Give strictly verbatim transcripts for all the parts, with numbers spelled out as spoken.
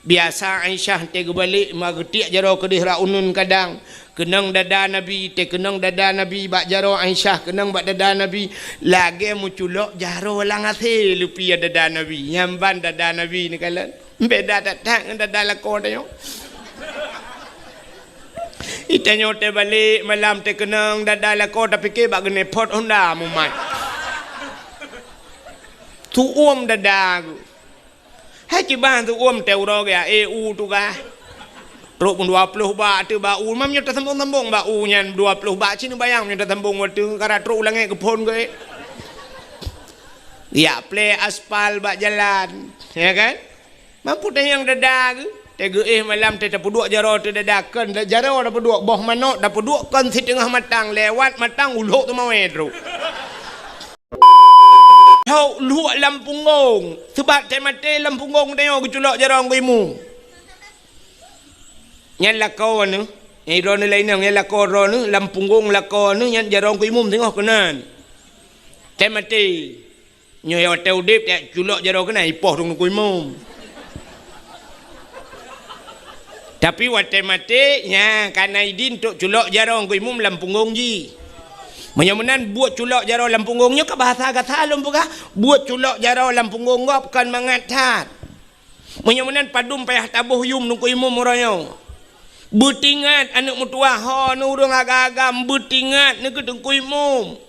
Biasa Aisyah teugeubalik ma geutiek jaroe keudeh rot uneuen kadang. Keunong dada Nabi, teukeunong dada Nabi bak jaroe Aisyah, keunong bak dada Nabi. Lagée meuculok jaroe lam asée leupie dada Nabi. Nyan ban dada Nabi neukalon. Beda that-that ngon dada lakoe tanyoe. Itanyoe teubalek malam teukeunong dada lakoe tapike bak geuneupot honda mumat. Tuom dada geuh. Hai kiban tuom teuroe geuh, eh, u tugaih. Trok pun dua ploh bak teuh bak u, mam nyoe tasambong-sambong bak u nyan dua ploh bak, cit neubayang nyoe tasambong watée kara trok u langét geuphon geuh. Ya plé aspal bak jalan, ya kan? Mampu tanyong dada geuh, teugeue malam teu tapeuduek jaroe teu dada kon, jaroe tapeuduek boh manok tapeuduek kon siteungoh matang, lewat matang ulok teumawé trok. Hok luek lam punggong, seubab teumaté lam punggong tanyoe geuculok jaroe Teungku Imum. Nyan lakoe neuh, nyan droeneuh lainang, nyan lakoe droeneuh, lam punggong lakoe neuh nyan jaroe Teungku Imum singoh keunan. Teumaté. Nyoe watée udeb tak culok jaroe keunan ipoh dong Teungku Imum. Tapi watée maté, nya kana idin tok culok jaroe Teungku Imum lam punggong jih. Meunyoe meunan buet culok jaroe lam punggong nyoe ka bahasa gata lôn peugah, buet culok jaroe lam punggong gob kon mangat that. Meunyoe meunan padum payah taboh yum Teungku Imum uroe nyoe. Beutingat aneuëk meutuwah ho neuh ureuëng agam-agam beutingat neuh keu Teungku Imum.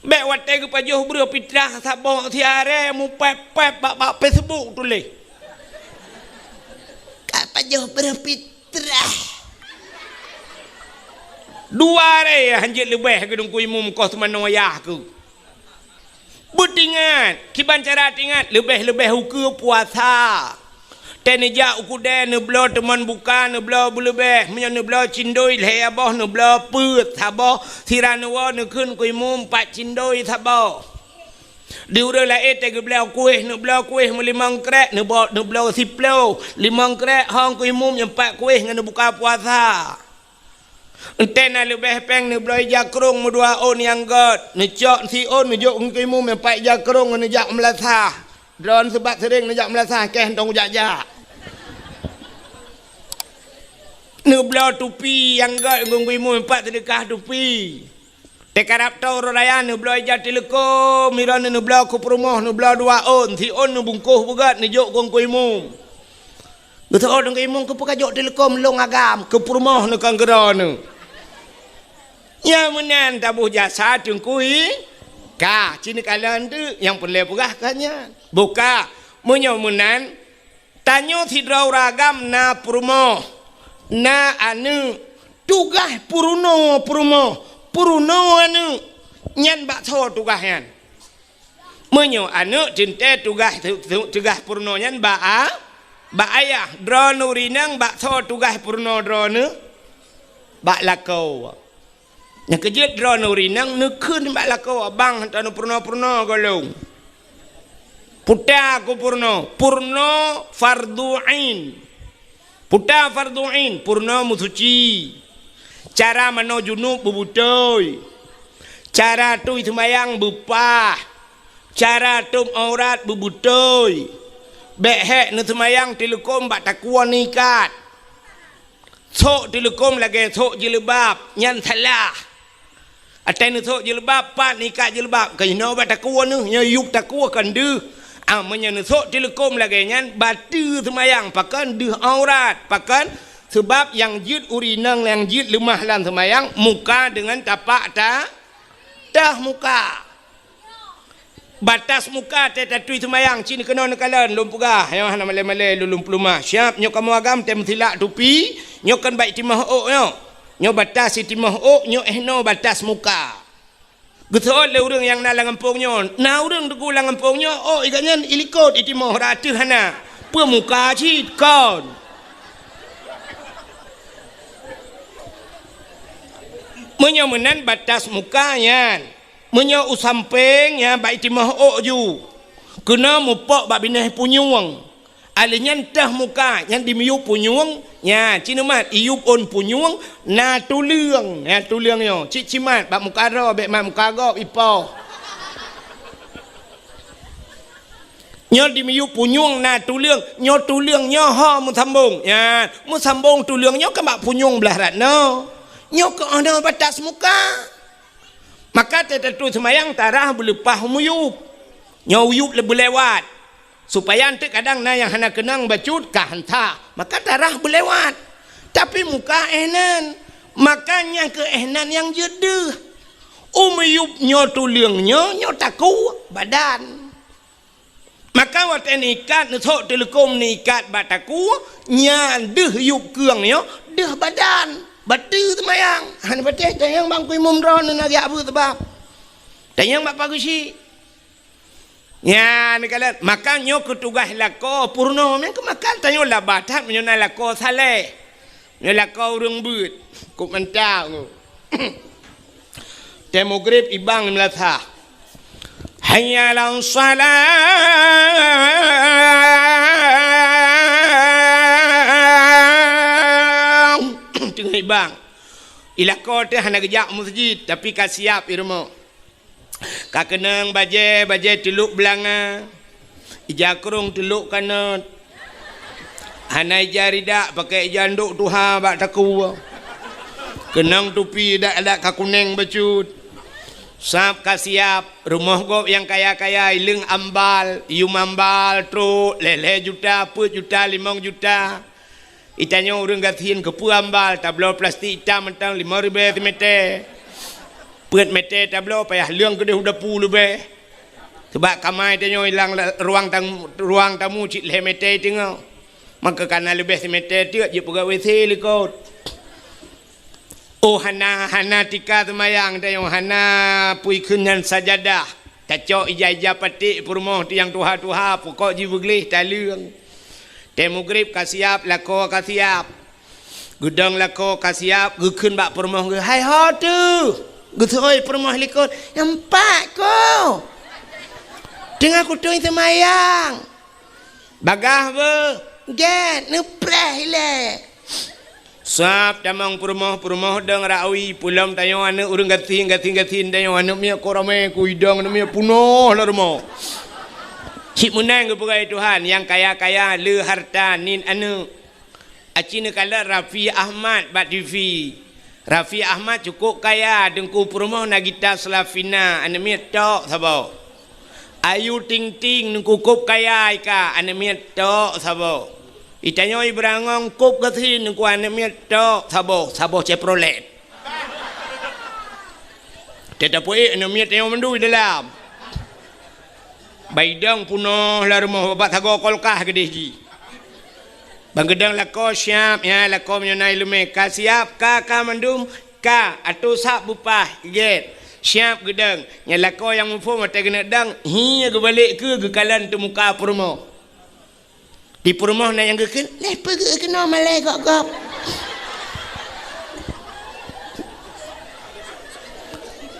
Bék watée geupajoh breueh pitrah saboh siaré mupép-pép bak, bak Facebook tuléh. Ka pajoh breueh pitrah. Dua aré hanjeuet leubeh keu Teungku Imum koh seumanoe yah keu. Beutingat, kiban cara tingat leubeh-leubeh ukeue puasa. Teuneujak u keudè neubloe teumon buka, neubloe beuleubeh, meunyoe neubloe cindoi lhée boh, neubloe peuet saboh, sira neuwoe neukheun Teungku Imum pat cindoi saboh. Di ureuëng laén teugeubloe kueh, neubloe kueh meulimong krek, neubloe, neubloe siploh, limong krek hong Teungku Imum nyang pat kueh ngon neubuka puasa. Enteuk na leubeh péng neubloe ija krong meudua ôn nyang gét, neucok siôn neujok Teungku Imum nyang pat ija krong ngon neujak meulasah. Droeneuh seubab seuréng neujak meulasah keh hantong jak-jak. Neubloe tupi nyang gét Teungku Imum nyang pat seudeukah tupi. Teukarab toe uroe raya neubloe ija tileukom, miron neubloe keu peurumoh, neubloe dua ôn, siôn neubungkoh beugét neujok Teungku Imum. Geuteuôt Teungku Imum keupeue kajok tileukom lôn agam keu peurumoh neuh kon keu droeneuh. Nyang meunan taboh jasa Teungku I, ka, ci neukalon teuk nyang peureulée peugah ka nyan. Buka, meunyoe meunan, tanyoe sidroe ureuëng agam na peurumoh, na aneuëk, tugaih peurunoe peurumoh, peurunoe aneuëk, nyan bak soe tugaih nyan? Meunyoe aneuëk teuntée tugaih, tu-, tu-, tugaih peurunoe nyan bak a-, bak ayah, droeneuh ureuëng inong bak soe tugaih peurunoe droeneuh? Bak lakoe. Nyang keujeuet droeneuh ureuëng inong neukheun bak lakoe, "Bang, hana peurunoe-peurunoe gohlom." Puta ku peurunoe, peurunoe fardu ain. Puta fardu ain, peurunoe meusuci. Cara manoe junub beubeutôi. Cara tui seumayang beupah. Cara tôb aurat beubeutôi. Bék hék neuseumayang tileukom bak takue neuikat. Sôk tileukom lagée sôk jilbab, nyan salah. Watée neusôk jilbab, pat neuikat jilbab, keunoe bak takue neuh, nyoe yueb takue kon deuh. Ah, meunyoe neusôk tileukom lagée nyan, bateue seumayang, pakon deuh aurat, pakon? Seubab nyang jeuet ureuëng inong nyang jeuet leumah lam seumayang, muka deungon tapak ta-, tah muka. Batas muka tée tatui seumayang, ci neukeunong neukalon, lôn peugah, nyoe hana malée-malée lôn, lôn peuleumah. Siab, nyoe kamoe agam tée meusilak tupi, nyoe kon bak itimoh ôk nyoe. Nyoe batas itimoh ôk, nyoe éh noe batas muka. Geuseuôt lé ureuëng nyang na lam gampông nyoe, na ureuëng teungku lam gampông nyoe, ôk i gobnyan ilikot itimoh, rot ateueh hana. Peue muka cit kon. Meunyoe meunan batas muka nyan. Meunyoe u sampéng, nyan bak itimoh ôk ju, keunoe mupok bak binéh punyueng. Alèh nyan teuh muka, nyan dimiyueb punyueng, nyan ci neumat iyueb ôn punyueng, na tuleueng, na tuleueng nyoe, cit cimat bak muka droe, bék mat muka gob ipoh. Nyoe di miyueb punyueng na tuleueng, nyoe tuleueng nyoe ho meusambong. Nyan, meusambong tuleueng nyoe keu bak punyueng blaih rat nyoe. Nyoe keu oh nyoe batas muka. Maka teutatui seumayang tarah beuleupah u miyueb. Nyoe u miyueb le-, beulewat. Supaya eunteuk kadang na nyang hana keunong bacut ka hanta. Maka tarah beulewat. Tapi muka éh nan. Maka nyang keu éh nan nyang jeuet deuh. U miyueb nyoe tuleueng nyoe, nyoe takue badan. Maka watée neuikat, neusok teuleukom neuikat bak takue, nyan deuh yueb keueng nyoe, deuh badan. Bateue seumayang. Hana patéh tanyong bang kui mum droe neuh na geujak beuet sabab. Tanyong bak pageusyi. Nyan neukalon, maka nyoe keu tugaih lakoe peurunoe. Meunan keu maka tanyoe laba that meunyoe na lakoe saleh. Nyoe lakoe ureuëng beuet, kok mantap nyoe. Watée mugreb ibang di meulasah. Hayya 'alas shalah. Teungoh ibang. Di lakoe teuh hana geujak meuseujid, tapi ka siab di rumoh. Ka keunong bajée, bajée teulok beulanga, ija krong teulok kanot. Hana ija ridak, pakai ija ndok tuha bak takue. Keunong tupi dak-dak ka kuneng bacut. Sab ka siab, rumoh gob nyang kaya-kaya, ileueng ambal, yum ambal, trok, lhée-lhée juta, peuet juta, limong juta. Di tanyoe ureuëng gasien keupeue ambal, tabloe plastik itam mantong limong ribée simètè. Peuet mètè tabloe payah leueng keudeh u dapu leubeh. Sabab kamai tanyoe ilang la-, ruang tamu, ruang tamu cit lhée mètè teungoh. Maka kana leubeh simètè teuk jeuet peugah W C likot. Oh, hana, hana tika seumayang tanyoe, hana pui kheun nyan sajadah. Tacok ija-ija paték peurumoh teuh nyang tuha-tuha, pukok jibeugleh taleueng. Watée mugreb ka siab, lakoe ka siab. Geudong lakoe ka siab, geukheun bak peurumoh geuh, "Hai ho teuh!" Geuseuôt peurumoh likot, "Nyan pat ko! Teungoh kutui seumayang." Bagaih beuh, gét, neupreh ilée. Sab tamong peurumoh, peurumoh dong rawi, peulom tanyoe aneuëk ureuëng gasien, gasien-gasien tanyoe aneuëk miet ko ramé, ku idong aneuëk miet punoh lam rumoh. Cit meunan geupeugah Tuhan, nyang kaya-kaya le harta nit aneuëk. Aci neukalon Raffi Ahmad bak T V. Raffi Ahmad cukup kaya, Teungku Peurumoh na gita Slavina, aneuëk miet tok saboh. Ayu Ting Ting, Teungku kop kaya ika, aneuëk miet tok saboh. Itanyoe Ibrangong kop gasien, Teungku aneuëk miet tok saboh, saboh Chevrolet. Teuh tapeuék aneuëk miet tanyoe mandum di dalam. Baidong punoh lam rumoh, babah sagoe kulkas keudeh jih. Ban geudong lakoe siab, ya, lakoe meunyoe na iéleumé ka siab, ka, ka mandum, ka, atô sab beupah, gét. Siab geudong, nyan lakoe nyang muphom watée keuneuk dong, hi geubalek keu geukalon teumuka peurumoh. Di peurumoh na nyang geukheun, "Leh peugeuh keunoe malée gob-gob."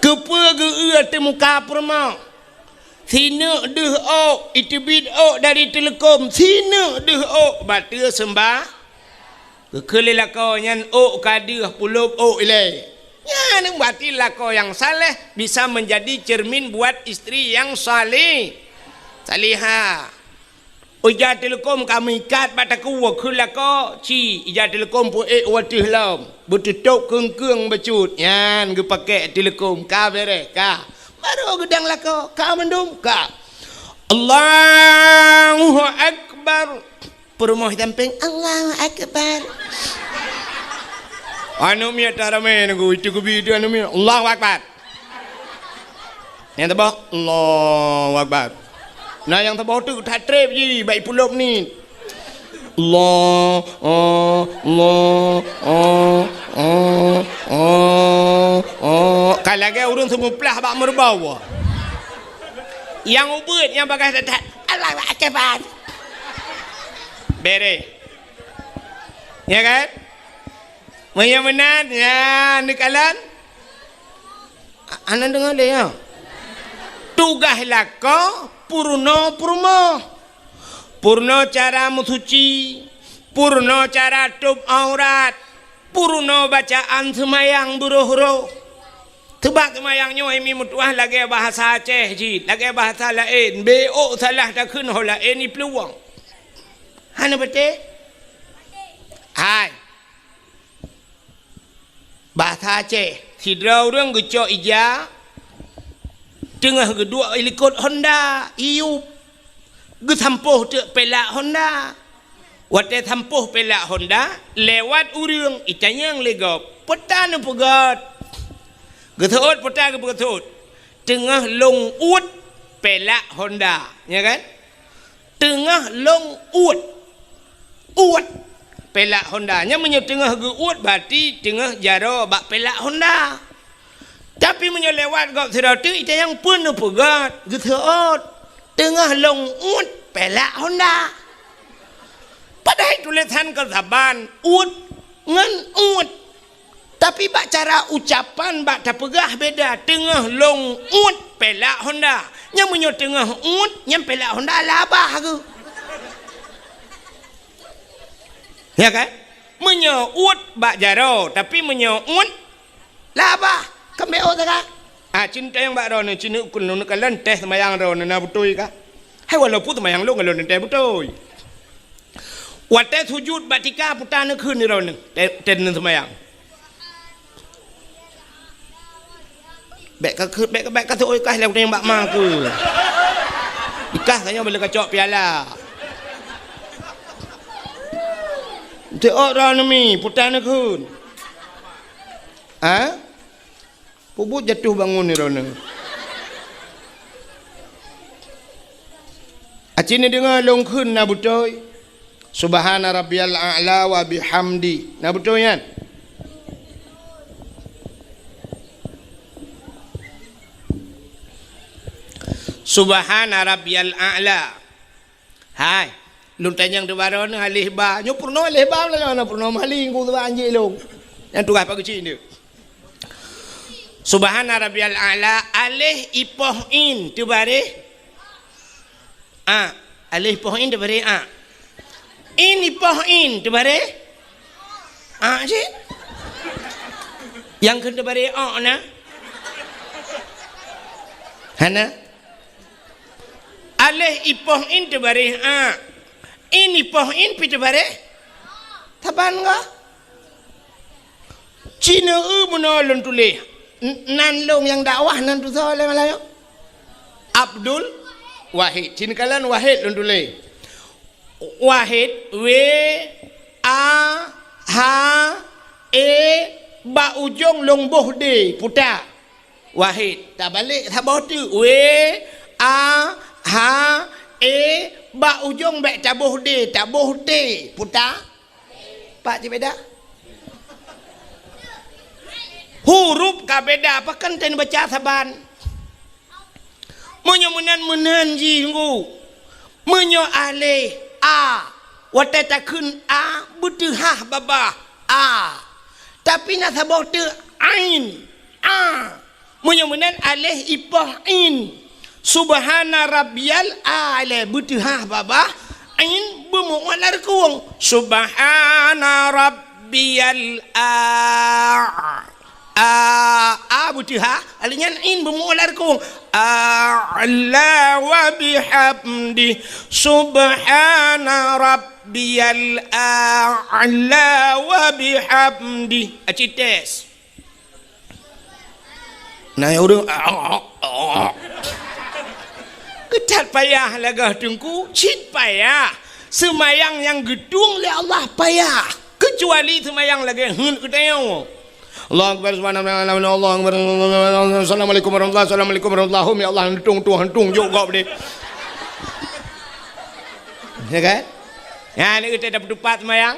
Keupeue geu-eu teumuka peurumoh? Sineuk deuh ôk, iteubiet ôk dari teuleukom, sineuk deuh ôk, bateue seumbah. Geukheun lé lakoe nyan ôk ka deuh, pulop ôk ilée. Nyan berarti lakoe nyang saleh bisa menjadi cermin buat istri yang saleh, salihah. Ija teuleukom ka meuikat bak takue, kheun lakoe, ci, ija teuleukom peuék u ateueh lom, beuteutôb keung-keung bacut, nyan geupakék teuleukom, ka beureh, ka. Barô geudong lakoe, ka mandum, ka. Allahu Akbar. Peurumoh sampéng, Allahu Akbar. Aneuëk miet taramé nunggu, itu keubi itu aneuëk miet, Allahu Akbar. Nyang teuboh, Allahu Akbar. Nah, nyang teuboh tu that treb ji, bak ipulop ni. Allah, oh, Allah, oh, oh, oh, oh. Ka lagée ureuëng seumuplah bak meureubau. Nyang ubeuet, nyang bagah that-that, Allahu Akbar. Beureh. Ya kan? Meunyoe meunan, ya, neukalon. Hana deungoe lé, ya. Tugaih lakoe peurunoe peurumoh. Peurunoe cara meusuci, peurunoe cara tôb aurat, peurunoe bacaan seumayang beuroh-roh. Seubab seumayang nyoe, hai mi meutuah, lagée bahasa Aceh cit, lagée bahasa laén, bék salah takheun ho laén iplueng. Hana patéh? Hai. Bahasa Aceh, sidroe ureuëng geucok ija, teungoh geuduek i likot honda, iyup. Geusampôh teuk pelak honda. Watée sampôh pelak honda, lewat ureuëng, itanyong lé gob, "Peue ta neupeugét?" Geuseuôt peue ta geupeugét, "Teungoh lôn uet pelak honda." Nya kan? Teungoh lôn uet. Uet pelak honda. Nyan meunyoe teungoh geuuet, berarti teungoh jaroe bak pelak honda. Tapi meunyoe lewat gob sidroe teuk, itanyong, "Peue neupeugét?" Geuseuôt, "Teungoh lôn uet pelak honda." Padahai tulésan kon saban, uet ngon uet. Tapi bak cara ucapan, bak tapeugah beda. "Teungoh lôn uet pelak honda." Nyan meunyoe teungoh uet, nyan pelak honda labah geuh. Ya kan? Meunyoe uet bak jaroe, tapi meunyoe uet labah, keumbeo teuka. Ah, cin tayong bak droeneuh, cin ukun lôn kalon teh seumayang droeneuh na beutôi kah? Hai, walaupun seumayang lôn, lôn teh beutôi. Watée sujud bak tika, peue ta neukheun droeneuh, teh, teh seumayang. Bék ka, bék ka, bék ka teuôt kah lé tayong bak ma keu. Ikah tanyoe bila kacok piala. Teuôt droeneuh mi, peue ta neukheun. Ha? Peubuet jatuh bangun ni droeneuh. Aci neudeungoe lôn kheun na beutôi. Subhana rabbiyal a'la wa bihamdi. Na beutôi nyan? Subhana rabbiyal a'la. Hai, lôn tanyong teubaroe neuh aléh ba. Nyoe peurunoe aléh ba, lôn na peurunoe maling ku teuba anjing lôn. Nyang tugaih Pak Geuchik nyoe. Subhana rabbiyal a'la, aléh ipoh in teubaréh a. Aléh ipoh in teubaréh a. In ipoh in teubaréh a cit. Nyang kheun teubaréh o na? Hana? Aléh ipoh in teubaréh a. In ipoh in pi teubaréh saban gah. Cina eu meunoe lôn tuléh. N-, nan lôn nyang dakwah nan tusoe lé Malayu. Abdul Wahid. Cina kalon Wahid lôn tuléh. Wahid, W, A, H, E, bak ujong lôn boh D, puta. Wahid, tabalek saboh teuk. W, A, H, E, bak ujong bék taboh D, taboh T, puta. Pak cit beda. Huruf ka beda, pakon teubaca saban. Meunyoe meunan, meunan jih ngu. Meunyoe aléh a, watée takheun a, beuteuhah babah a. Tapi na saboh teuk ain, a. Meunyoe meunan aléh ipoh in. Subhana rabbiyal a'la, beuteuhah babah, in beumu'alah reukong. Subhana rabbiyal a. A, a beuteuhah, aléh nyan in beumu'alah reukong. A'la wa bihamdi. Subhana rabbiyal a'la wa bihamdi. Aci tes. Na nyang ureuëng, "Keutat payah lagée teungku, cit payah. Seumayang nyang geutueng lé Allah payah, keucuali seumayang lagée heuet geutanyoe." Allahu Akbar, subhanallah, Allahu Akbar, assalamualaikum warahmatullahi, assalamualaikum warahmatullahi, ya Allah, hantung, tueng, hantung, jok gob deh. Ya kan? Ya, ni kita dapat tupat seumayang.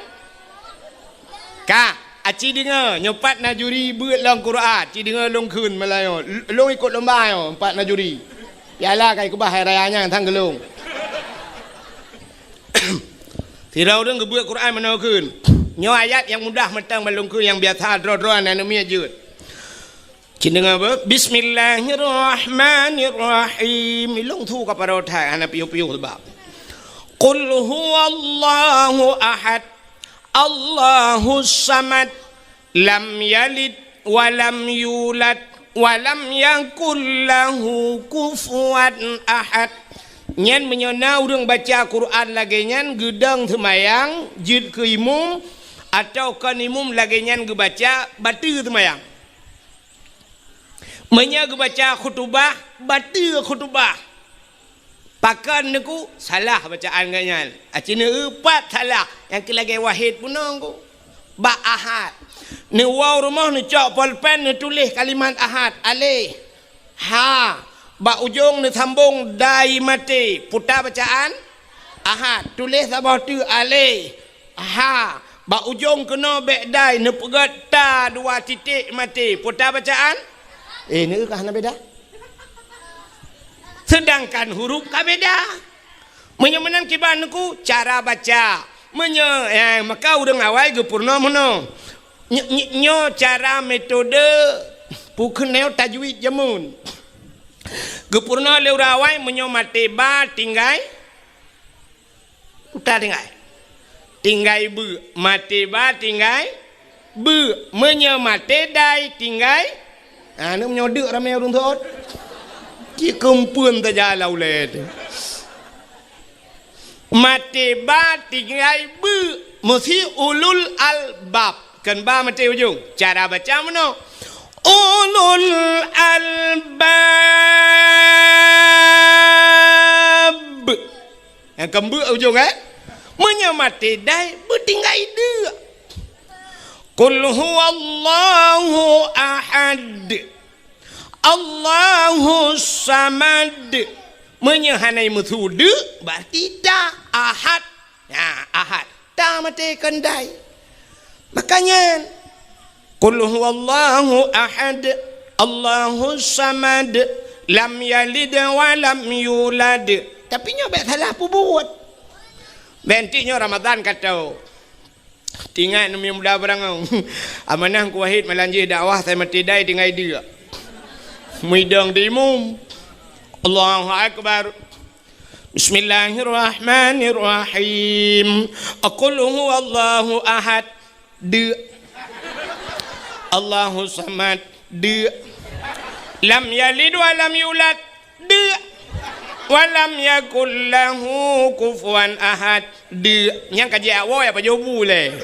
Ka, aci deungoe, nyoe pat na juri beuet lom Quran, ci deungoe lôn kheun meulayeue. L-, lôn ikot lomba nyoe, pat na juri. Piala ka ikeubah hai raya nyan, sang geulong. Sidroe ureuëng geubeuet Quran meunoe kheun. Nyoe ayat nyang mudah mantong ban lôn kheun, nyang biasa droe-droe aneuk miet jeuet. Cit deungoe beuh. Bismillahirrahmanirrahim. Ilong thu ka paro that, hana piôh-piôh sebab. Qul huwallahu ahad. Allahus samad. Lam yalid wa lam yulad. Wa lam yakul lahu kufuwan ahad. Nyan meunyoe na ureuëng baca Quran lagée nyan geudong seumayang jeuet keu imum, atawa kon imum lagée nyan geubaca, bateue seumayang. Meunyoe geubaca khutubah, bateue khutubah. Pakon neuku salah bacaan geuh nyan. Aci neueupat salah nyang keu lagée wahid bunoe ku. Bak ahad. Neuwoe rumoh neucok polpen neutuléh kalimat ahad. Aleh. Ha. Bak ujong neusambong dai maté. Puta bacaan ahad. Tuléh saboh teuk aleh. Ha, bak ujong keunoe bék dai neupeugét ta dua titik maté. Peue ta bacaan? Eh, neueu ka hana beda. Seudangkan huruf ka beda. Meunyoe meunan kiban neuku cara baca. Meunyoe, eh, maka ureuëng awai geupeurunoe meunoe. Ny-, ny-, nyoe cara metode pukeuneue tajwid jameun. Geupeurunoe lé ureuëng awai meunyoe maté ba tinggai Uta tinggai. Tinggai beu. Maté ba tinggai beu. Meunyoe maté dai tinggai. Ha, ni meunyoe deuk ramé ureuëng seuôt. Cit keumpeuen saja lam ulée teuh. Maté ba tinggai beu. Meusi ulul albab. Kon ba maté ujong. Cara baca meunoe. Ulul albab. Nyang keumbeuek ujong, eh? Meunyoe maté dai, beutinggai deuk. Qul huwallahu ahad. Allahus samad. Meunyoe hana meusu deuk, berarti ta ahad. Nah, ahad. Ta maté kon dai. Makanya, Qul huwallahu ahad, Allahus samad, lam yalid wa lam yulad. Tapi nyoe bék salah peubuet. Bék nyoe Ramadan ka tho. Tingat neumi muda beurangau. Amanah Teungku Wahid malam jih dakwah sai maté dai tinggai deuk. Muidong di imum. Allahu Akbar. Bismillahirrahmanirrahim. Qul huwallahu ahad. Deuk. Allahus samad. Deuk. Lam yalid wa lam yulad. Deuk. Wa lam yakul lahu kufuwan ahad. Deuk. Nyang ka jiak woe apa jobu lé.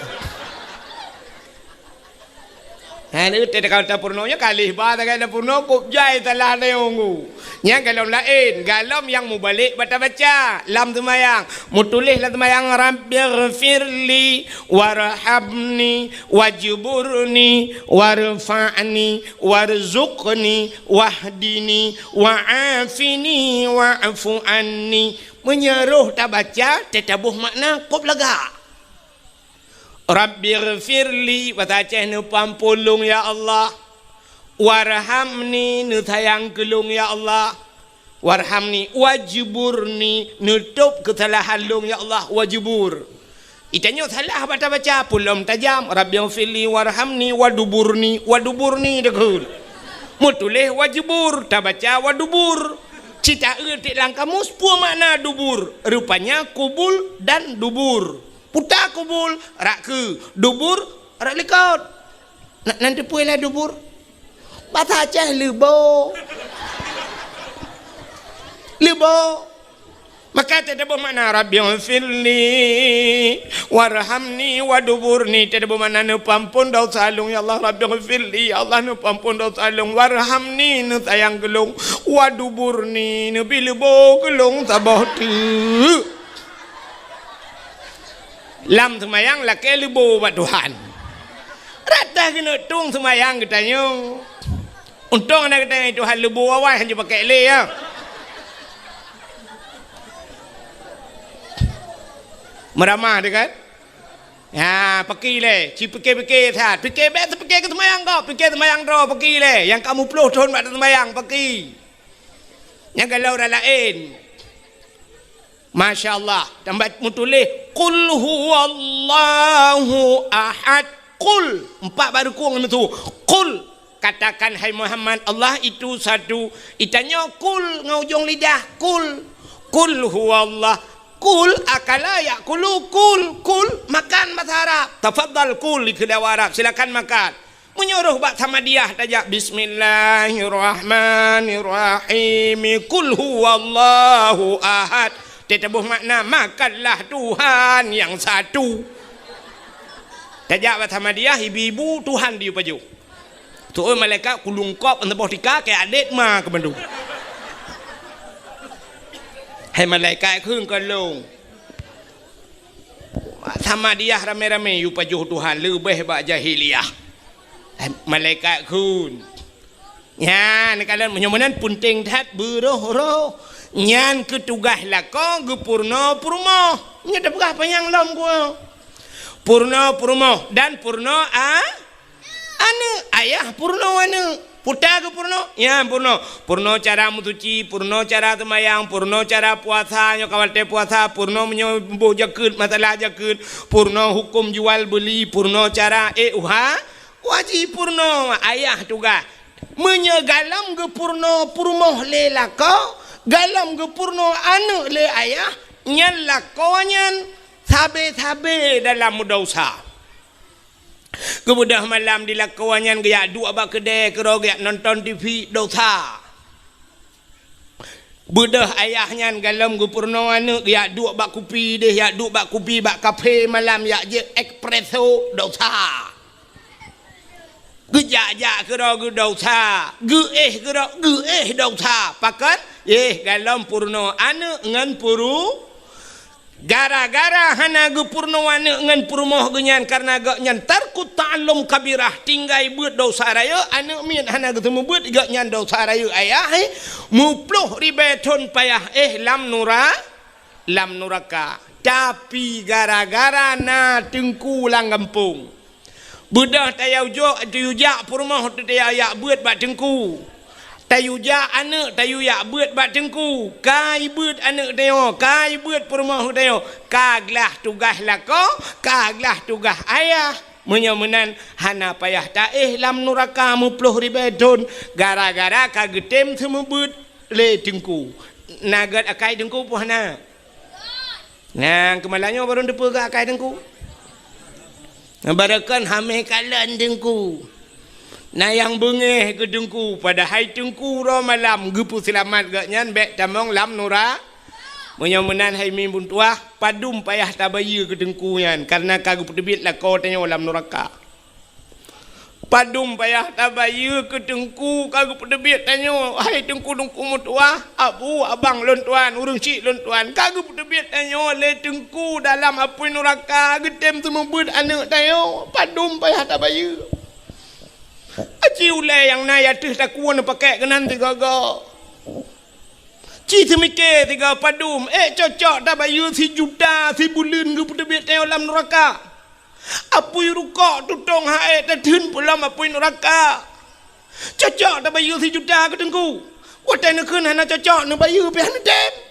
Ha, ni teuka tapeurunoe nyoe kalih ba tagai tapeurunoe kop jai salah neunggu. Nyang galom laén, galom nyang mubalek bata baca lam seumayang. Mutuléh lam seumayang, "Rabbighfirli warhamni wajburni warfa'ni warzuqni wahdini wa'afini wa'fu anni." Meunyoe roh tabaca, teutabôh makna kop lagak. Rabbighfirli, basa Aceh neupeuampôn lôn ya Allah. Warhamni, neusayang keu lôn ya Allah. Warhamni, wajburni, neutôb keusalahan lôn ya Allah, wajbur. Itanyoe salah bata baca, pulom tajam, Rabbighfirli, warhamni, waduburni, waduburni deukheun. Meutuléh wajbur, tabaca wadubur. Cit taeu tiek lam kamus, peue makna dubur? Rupanya kubul dan dubur. Puta kubul, rak keue, dubur, rak likot. Na, nan teupeue lah dubur? Basa Aceh leubo. Leubo. Maka teutabôh makna, "Rabbighfirli warhamni waduburni." Teutabôh makna, "Neupeuampôn desya lôn, ya Allah." "Rabbighfirli," ya Allah, "neupeuampôn desya lôn. Warhamni," neusayang keu lôn. "Waduburni," neubi leubo keu lôn saboh teuk. Lam seumayang lakée leubo bak Tuhan. Rata keuneuk tueng seumayang geutanyoe. Untông na geutanyoe Tuhan leubo awai hana jipakék lé, ya. Meuramah teuh kan? Ya, paki lé, ci pike-pike that. Pike bék teupike keu seumayang gob, pike seumayang droe paki lé. Nyang ka muploh thon bak seumayang paki. Nyang galom ureuëng laén. Masya Allah, tambat meutuléh, "Qul huwallahu ahad." Qul, empat baru kong itu. "Qul," katakan, "Hai Muhammad, Allah itu satu." Itanyoe qul ngon ujong lidah, "Qul." "Qul huwallah." "Qul akala ya'kulu." Qul, qul, makan basa Arab. "Tafadhal kul," dikheun lé Arab, "Silakan makan." Meunyoe roh bak Samadiyah tajak, "Bismillahirrahmanirrahim. Qul huwallahu ahad." Teutabôh makna, "Makanlah Tuhan yang satu." Tajak bak Samadiyah, ibu-ibu, Tuhan diyue pajoh. Tu'oh malaikat kulungkop, saboh tika, keu adet ma keu mandum. Hai malaikat kheun keu lôn. Samadiyah ramé-ramé yue pajoh Tuhan leubeh bak jahiliyah. Eh, malaikat kheun. Nyan, kalon meunyoe meunan peunteng that beuroh-roh. Nyan keu tugaih lakoe geupeurunoe peurumoh. Nyoe tapeugah panyang lom geuh. Peurunoe peurumoh dan peurunoe a-, Aneuk, ayah peurunoe aneuk. Peue ta geupeurunoe? Nyan peurunoe. Peurunoe cara meusuci, peurunoe cara seumayang, peurunoe cara puasa, nyoe ka watèe puasa, peurunoe meunyoe boh jakeuet, masalah jakeuet, peurunoe huköm jual beuli, peurunoe cara ék uha, wajéb peurunoe ayah tugaih. Meunyoe galom geupeurunoe peurumoh lé lakoe, galom geupeurunoe aneuk lé ayah, nyan lakoe nyan sabe-sabe dalam meudesya. Geubeudôh malam di lakoe nyan geujak duek bak keudè keudroe geujak nonton T V, dosa. Beudôh ayah nyan galom geupeurunoe aneuk geujak duek bak kupi deh, jak duek bak kupi bak kafe malam, jak jép espresso, dosa. Geujak-jak keudroe geudosa, geuéh keudroe geuéh dosa. Pakon? Éh, galom peurunoe aneuk ngon peuru-, Gara-gara hana geupeurunoe aneuk ngon peurumoh geuh nyan, kareuna gobnyan tarkut ta'allum kabirah, tinggai beuet dosa rayeuk, aneuk miet hana geuseumeubeuet, gobnyan dosa rayeuk ayah, eh, meuploh ribèe thon payah éh lam nura-, lam nuraka. Tapi gara-gara na teungku lam gampông, Beudôh tayue jok, tayue jak peurumoh teuh tayue jak beuet bak teungku. Tayue jak aneuk tayue jak beuet bak teungku. Ka jibeuet aneuk tanyoe, ka jibeuet peurumoh tanyoe. Ka glah tugaih lakoe, ka glah tugaih ayah. Meunyoe meunan hana payah taéh lam nuraka meuploh ribèe thon gara-gara ka geutem seumeubeuet lé teungku. Na gèt akai teungku peue hana? Nyang keumalanyoe barô teupeue keu akai teungku. Barô kon hamé kalon teungku. Na nyang beungéh keu teungku, padahai teungku uroe malam geupeuseulamat gobnyan bèk tamong lam nura-. Meunyoe meunan hai mi beutuah, padum payah tabayeue keu teungku nyan, kareuna ka geupeuteubiet lakoe tanyoe lam nuraka. Padum payah tabayeue keu teungku ka geupeuteubiet tanyoe, hai teungku-teungku meutuah, abu, abang lôn tuan, ureueng chik lôn tuan, ka geupeuteubiet tanyoe lé teungku dalam apui nuraka geutem seumeubeuet aneuk tanyoe. Padum payah tabayeue. Aci ulèe nyang na ateueh takue neupakèk keunan sigoe-goe. Ci seumiké sigoe padum, ék cocok tabayeue sijuta sibuleuen geupeuteubiet tanyoe lam nuraka. Apui rukok tutong hai tatheun peulom apui nuraka. Cocok tabayeue sijuta keu teungku. Watèe neukheun hana cocok neubayeue pih hana tem.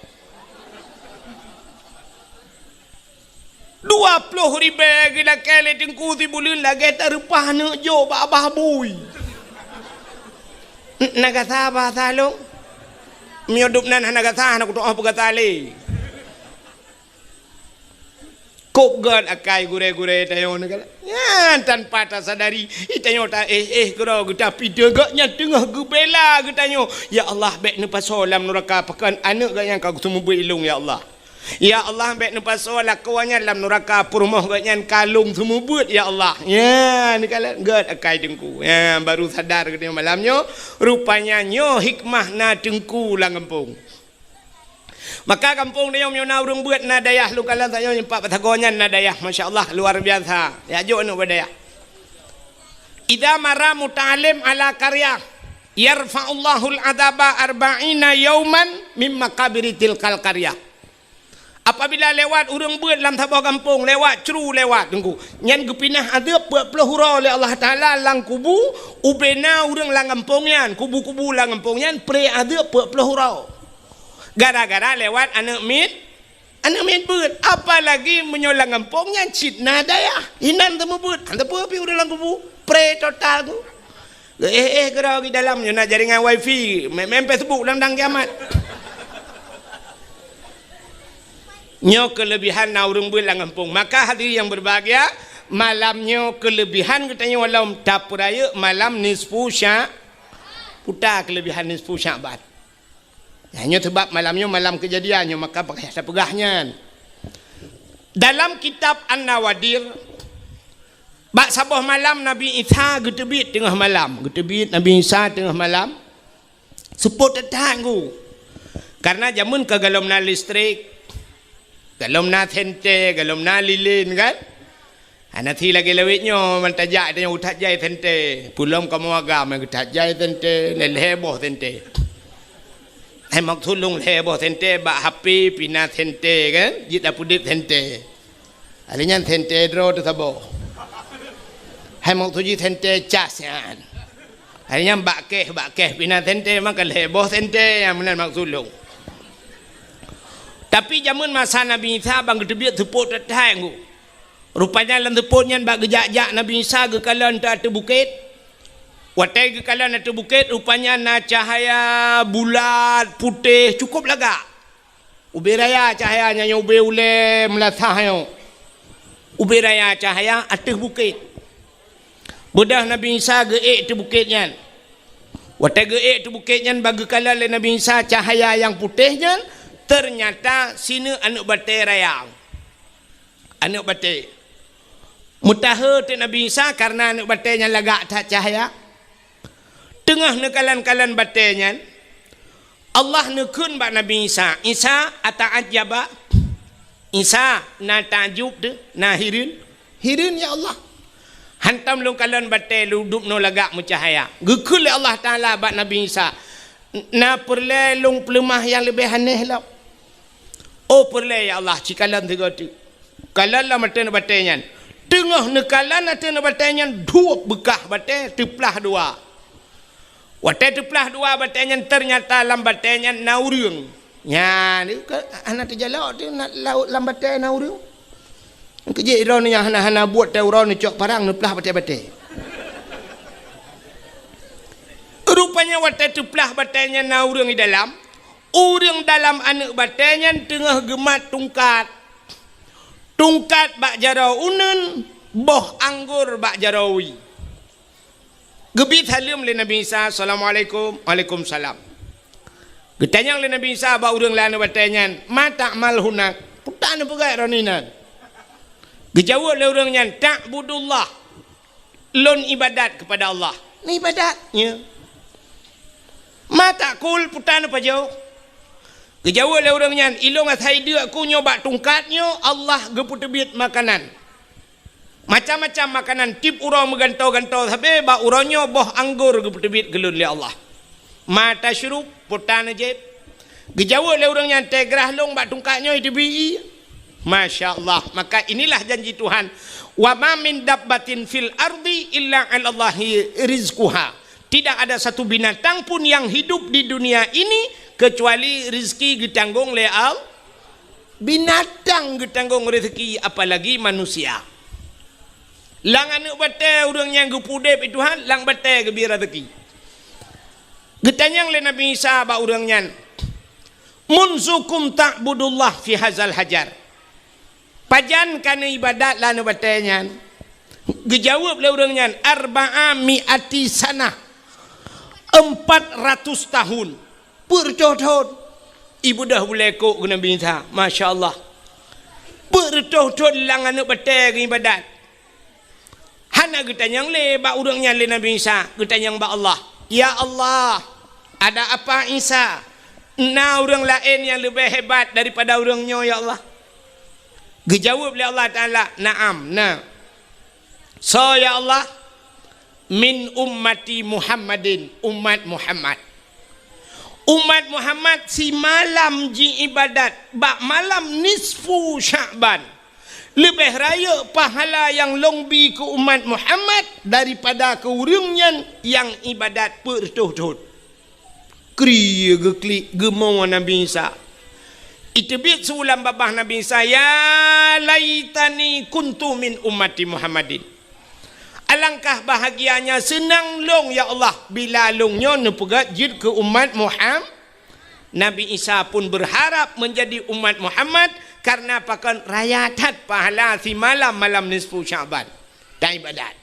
Dua ploh ribèe geulakèe lé teungku sibuleuen lagèe tareupah neuk jok bak babah bui. N-, na gasa bahasa lôn. Meunyoe dum nan hana gasa, hana kutu'oh peugasa lé. Kôb gèt akai gurèe-gurèe tanyoe nyan, tanpa tasadari, tanyoe taéh-éh keudroe geuta pideuh gobnyan teungoh geubela geutanyoe. Ya Allah, bèk neupasoe lam nuraka pakon aneuk gobnyan ka geuseumeubeuet lôn, ya Allah. Ya Allah, bèk neupasoe lakoe nyan lam nuraka peurumoh gobnyan ka lôn seumeubeuet, ya Allah. Nyan, neukalon gèt akai teungku. Nyan, baru sadar geutanyoe malam nyoe, rupanya nyoe hikmah na teungku lam gampông. Maka gampông tanyoe meunyoe na ureueng beuet na dayah lôn kalon tanyoe nyoe pat sagoe nyan na dayah, masya Allah, luar biasa. Ya jok aneuk bak dayah. Idza marra muta'allim ala qaryah, yarfa'ullahul adzaba arba'ina yauman mim maqabiri tilkal qaryah. Apabila lewat ureueng beuet lam saboh gampông, lewat cru lewat teungku, nyan geupinah azeub peuet ploh uroe lé Allah Taala lam kubu ubena ureueng lam gampông nyan, kubu-kubu lam gampông nyan pré azeub peuet ploh uroe. Gara-gara lewat aneuk miet, aneuk miet beuet. Apalagi meunyoe lam gampông nyan cit na dayah, inan teumeubeut, hana teupeu pih ureueng lam kubu, pré total tu. Éh, éh, keudroe di dalam nyoe na jaringan wifi, main, main Facebook dang-dang kiamat. Nyoe keulebihan na ureueng beuet lam gampông. Maka hadirin yang berbahagia, Malam nyoe keuleubihan geutanyoe lom tapeurayeuk malam nisfu Sya-, peue ta keuleubihan nisfu Sya'ban. Nyan nyoe sabab malam nyoe malam keujadian nyoe, maka payah tapeugah nyan. Dalam kitab An-Nawadir, bak saboh malam Nabi Isa geuteubiet teungoh malam. Geuteubiet Nabi Isa teungoh malam. Seupôt that-that ngon. Karena jameun ka gohlom na listrik, gohlom na senter, gohlom na lilin kan. Hana si lagèe lawét nyoe, man tajak tanyoe geutajak jai senter. Peulom kamoe agam geutajak jai senter, lhèe-lhèe boh senter. Hai maksud lôn lhèe boh senter bak H P pih na senter kan, jeuet tapeudeuet senter. Hari nyan senter droe teuh saboh. Hai maksud jih senter cas nyan. Hari nyan bak kèh, bak kèh pih na senter, maka lhèe boh senter nyang meunan maksud lôn. Tapi jameun masa Nabi Isa ban geuteubiet seupôt that-that ngon. Rupanya lam seupôt nyan bak geujak-jak Nabi Isa geukalon ateueh bukét. Watèe geukalon ateueh bukét, rupanya na cahya bulat, putéh, cukup lagak. Ubé raya cahya nyan, ubé ulèe meulasah nyoe. Ubé raya cahya ateueh bukét. Beudôh Nabi Isa geuék ateueh bukét nyan. Watèe geuék ateueh bukét nyan, ban geukalon lé Nabi Isa cahya nyang putéh nyan, teunyata sineuk aneuk batèe raya. Aneuk batèe. Meutahe teuk Nabi Isa kareuna aneuk batèe nyan lagak that cahya. Teungoh neukalon-kalon batèe nyan, Allah neukheun bak Nabi Isa, "Isa, ata'ajjaba?" Isa, na takjub teuh, na hireuen? Hireuen, ya Allah. Hantom lôn kalon batèe lôn dubnoe lagak meucahya. Geukheun lé Allah Taala bak Nabi Isa, "Na peureulèe lôn peuleumah nyang leubeh aneh lom?" "Oh, peureulèe, ya Allah, cikalon sigoe teuk." Kalon lam ateueh batèe nyan. Teungoh neukalon ateueh batèe nyan, duek beukah batèe teuplah dua. Watèe teuplah dua batèe nyan, teunyata lam batèe nyan na ureueng. Nyan, ka, hana teujalok teuh na, lam batèe na ureueng. Keujeuet droeneuh nyang hana-hana buet teuh, uroe neucok parang neuplah batèe-batèe. Rupanya watèe teuplah batèe nyan na ureueng di dalam, ureueng dalam aneuk batèe nyan teungoh geumat tungkat. Tungkat bak jaroe uneuen, boh anggor bak jaroe wie. Geubi saleuem lé Nabi Isa, "Assalamualaikum." "Waalaikumsalam." Geutanyong lé Nabi Isa bak ureueng lam aneuk batèe nyan, "Ma ta'mal hunak?" Peue ta neupeugèt droeneuh inan? Geujaweueb lé ureueng nyan, "Ta'budullah." Lôn ibadat keupada Allah. Neuibadat, ya. "Ma ta'kul?" Peue ta neupajoh? Geujaweueb lé ureueng nyan, "Ilôn asai deuk ku nyoe bak tungkat nyoe, Allah geupeuteubiet makanan. Macam-macam makanan, tiep uroe meugantoe-gantoe sabe, bak uroe nyoe boh anggor geupeuteubiet keu lôn lé Allah." "Ma tasyrub?" Peue ta neujieb? Geujaweueb lé ureueng nyan, "Teugrah lôn bak tungkat nyoe teubiet ie." Masya Allah. Maka inilah janji Tuhan, "Wa ma min dabbatin fil ardi illa 'alallahi rizquha." Tidak ada satu binatang pun yang hidup di dunia ini kecuali rezeki geutanggong lé Allah. Binatang geutanggong rezeki, apalagi manusia. Lam aneuk batèe ureueng nyang geupeudeb Tuhan, lam batèe geubri rezeki. Geutanyong lé Nabi Isa bak ureueng nyan, "Munzu kam ta'budullah fi hazal hajar?" Pajan ka neuibadat lam aneuk batèe nyan? Geujaweueb lé ureueng nyan, "Arba'a mi'ati sanah." Empat ratus tahun. Peuet reutôh thôn. Ibeudôh bulèe kok keu Nabi Isa. Masya Allah. Peuet reutôh thôn lam aneuk batèe geuibadat. Hana geutanyong lé bak ureueng nyan lé Nabi Isa, geutanyong bak Allah. "Ya Allah, ada apa Isa? Na ureueng laén nyang leubeh hebat daripada ureueng nyoe, ya Allah?" Geujaweueb lé Allah Taala, "Na'am, na." "Soe, ya Allah?" "Min ummati Muhammadin," umat Muhammad. Umat Muhammad simalam jiibadat bak malam nisfu Sya'ban. Leubeh rayeuk pahala nyang lôn bi keu umat Muhammad daripada keu ureueng nyan nyang ibadat peuet reutôh thôn. Kriye geuklik geumo Nabi Isa. Iteubiet su lam babah Nabi Isa, "Ya laitani kuntu min ummati Muhammadin." Alangkah bahagianya seunang lôn, ya Allah, bila lôn nyoe neupeugèt jeuet keu umat Muham-, Nabi Isa pun berharap menjadi umat Muhammad Karena pakon raya that pahala simalam malam nisfu Sya'ban. Taibadat.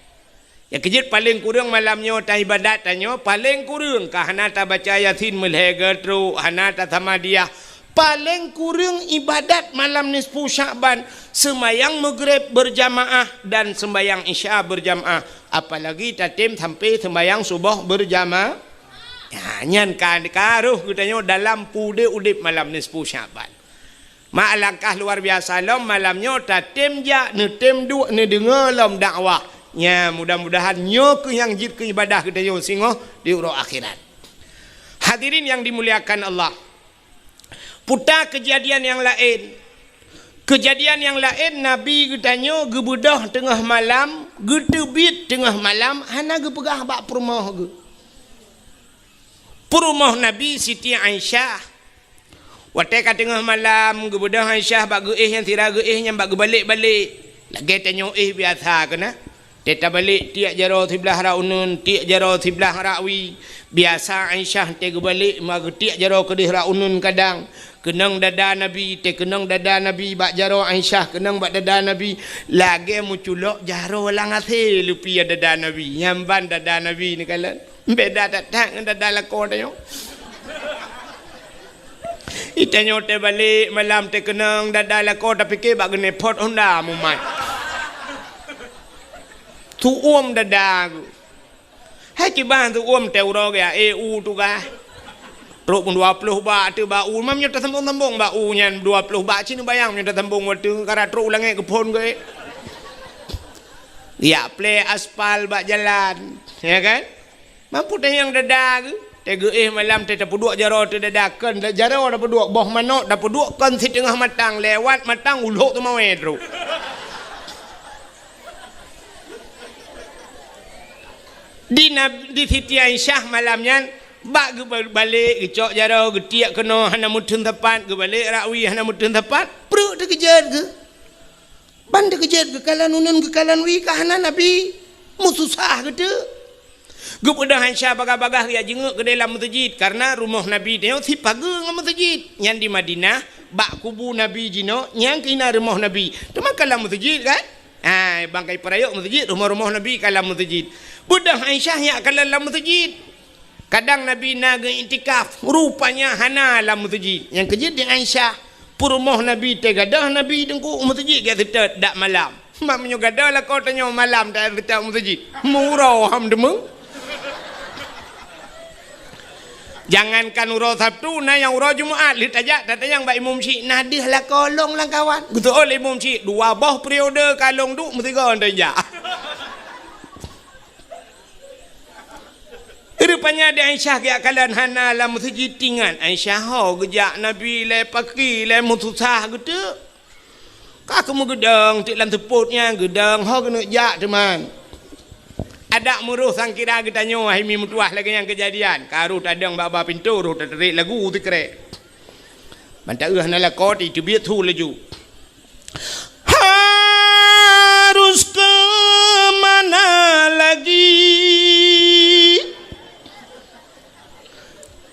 Nyang keujeuet paleng kureueng malam nyoe taibadat tanyoe, paleng kureueng ka hana tabaca Yasin meulhèe geutrok, hana tasamadiyah. Paleng kureueng ibadat malam nisfu Sya'ban, seumayang Maghrib berjamaah dan seumayang Isya berjamaah. Apalagi tatem sampai seumayang suboh berjamaah. Ya, nyan ka, ka roh geutanyoe dalam peudeuh udeb malam nisfu Sya'ban. Ma alangkah luar biasa lom malam nyoe tatem jak, neutem duek, neudeungoe lom dakwah. Nya, mudah-mudahan nyoe keuh nyang jeuet keu ibadah geutanyoe singoh di uroe akhirat. Hadirin yang dimuliakan Allah, puta keujadian nyang laén. Keujadian nyang laén, Nabi geutanyoe geubeudôh teungoh malam, geuteubiet teungoh malam, hana geupeugah bak peurumoh geuh. Peurumoh Nabi Siti Aisyah. Watèe ka teungoh malam, geubeudôh Aisyah bak geuéh nyang sira geuéh nyan bak geubalek-balek. Lagèe tanyoe éh biasa keunan. Teuh tabalek tiek jaroe siblah rot uneuen, tiek jaroe siblah rot wie. Biasa Aisyah teuh geubalek ma geutiek jaroe keudeh rot uneuen kadang. Keunong dada Nabi, teuh keunong dada Nabi bak jaroe Aisyah, keunong bak dada Nabi. Lagèe meuculok jaroe lam asèe leupie dada Nabi. Nyan ban dada Nabi neukalon. Beda that-that ngon dada lakoe tanyoe. Itanyoe teuh balek malam teuh keunong dada lakoe tapike bak geunepot honda mumat. Tuom dada geuh. Hai kiban tuom teuh uroe geuh, eh, u tugaih. Trok pun dua ploh bak teuh bak u, mam nyoe tasambong-sambong bak u nyan dua ploh bak, cit neubayang nyoe tasambong watèe kara trok u langèt geuphon geuh. Yak plè aspal bak jalan, ya kan? Mampu tanyong dada geuh, teuh geuéh malam teuh tapeuduek jaroe teuh dada kon, jaroe tapeuduek, boh manok tapeuduek kon siteungoh matang, lewat matang ulok teumawé trok. Di Nab-, di Siti Aisyah malam nyan, bak geuba-, balek, geucok jaroe, geutiek keunoe hana meuteun sapat, geubalek rot wie hana meuteun sapat, pruet teukeujot geuh. Ban teukeujot geukalon uneuen geukalon wie ka hana Nabi. Meususah geuteuk. Geubeudôh Aisyah bagah-bagah geujak jingeuk keudeh lam meuseujid, kareuna rumoh Nabi nyoe sipageue ngon meuseujid. Nyan di Madinah, bak kubu Nabi jinoe, nyan keuh na rumoh Nabi. Teuma ka lam meuseujid kan? Hai, ban ka ipeurayeuk meuseujid, rumoh-rumoh Nabi ka lam meuseujid. Beudôh Aisyah nyak kalon lam meuseujid. Kadang Nabi na geuiktikaf, rupanya hana lam meuseujid. Nyang keujeuet di Aisyah, peurumoh Nabi teuh gadôh Nabi teungku u meuseujid geuseutôt dak malam. Mak meunyoe gadôh lakoe tanyoe malam taseutôt u meuseujid. Meuuroe ham deungoe. Jangankan uroe Sabtu, na nyang uroe Jumat lheueh tajak tatanyong bak imum syiek, na deuh lakoe lôn lam kawan. Geuseuôt lé imum syiek, dua boh periode ka lôn duek meusigoe tajak. Rupanya di Aisyah geujak kalon hana lam meuseujid, tingat Aisyah ho geujak Nabi lé paki lé meususah geuteuk. Ka keumeung geudong tiek lam seupôt nyan geudong ho keuneuk jak teuma. Adak meuroh sangkira geutanyoe hai mi meutuwah lagèe nyang keujadian. Ka roh tadong bak ba pintoe roh tatarek lagu sikrek. Ban taeu hana lakoe teubiet su laju. Harus ke mana lagi?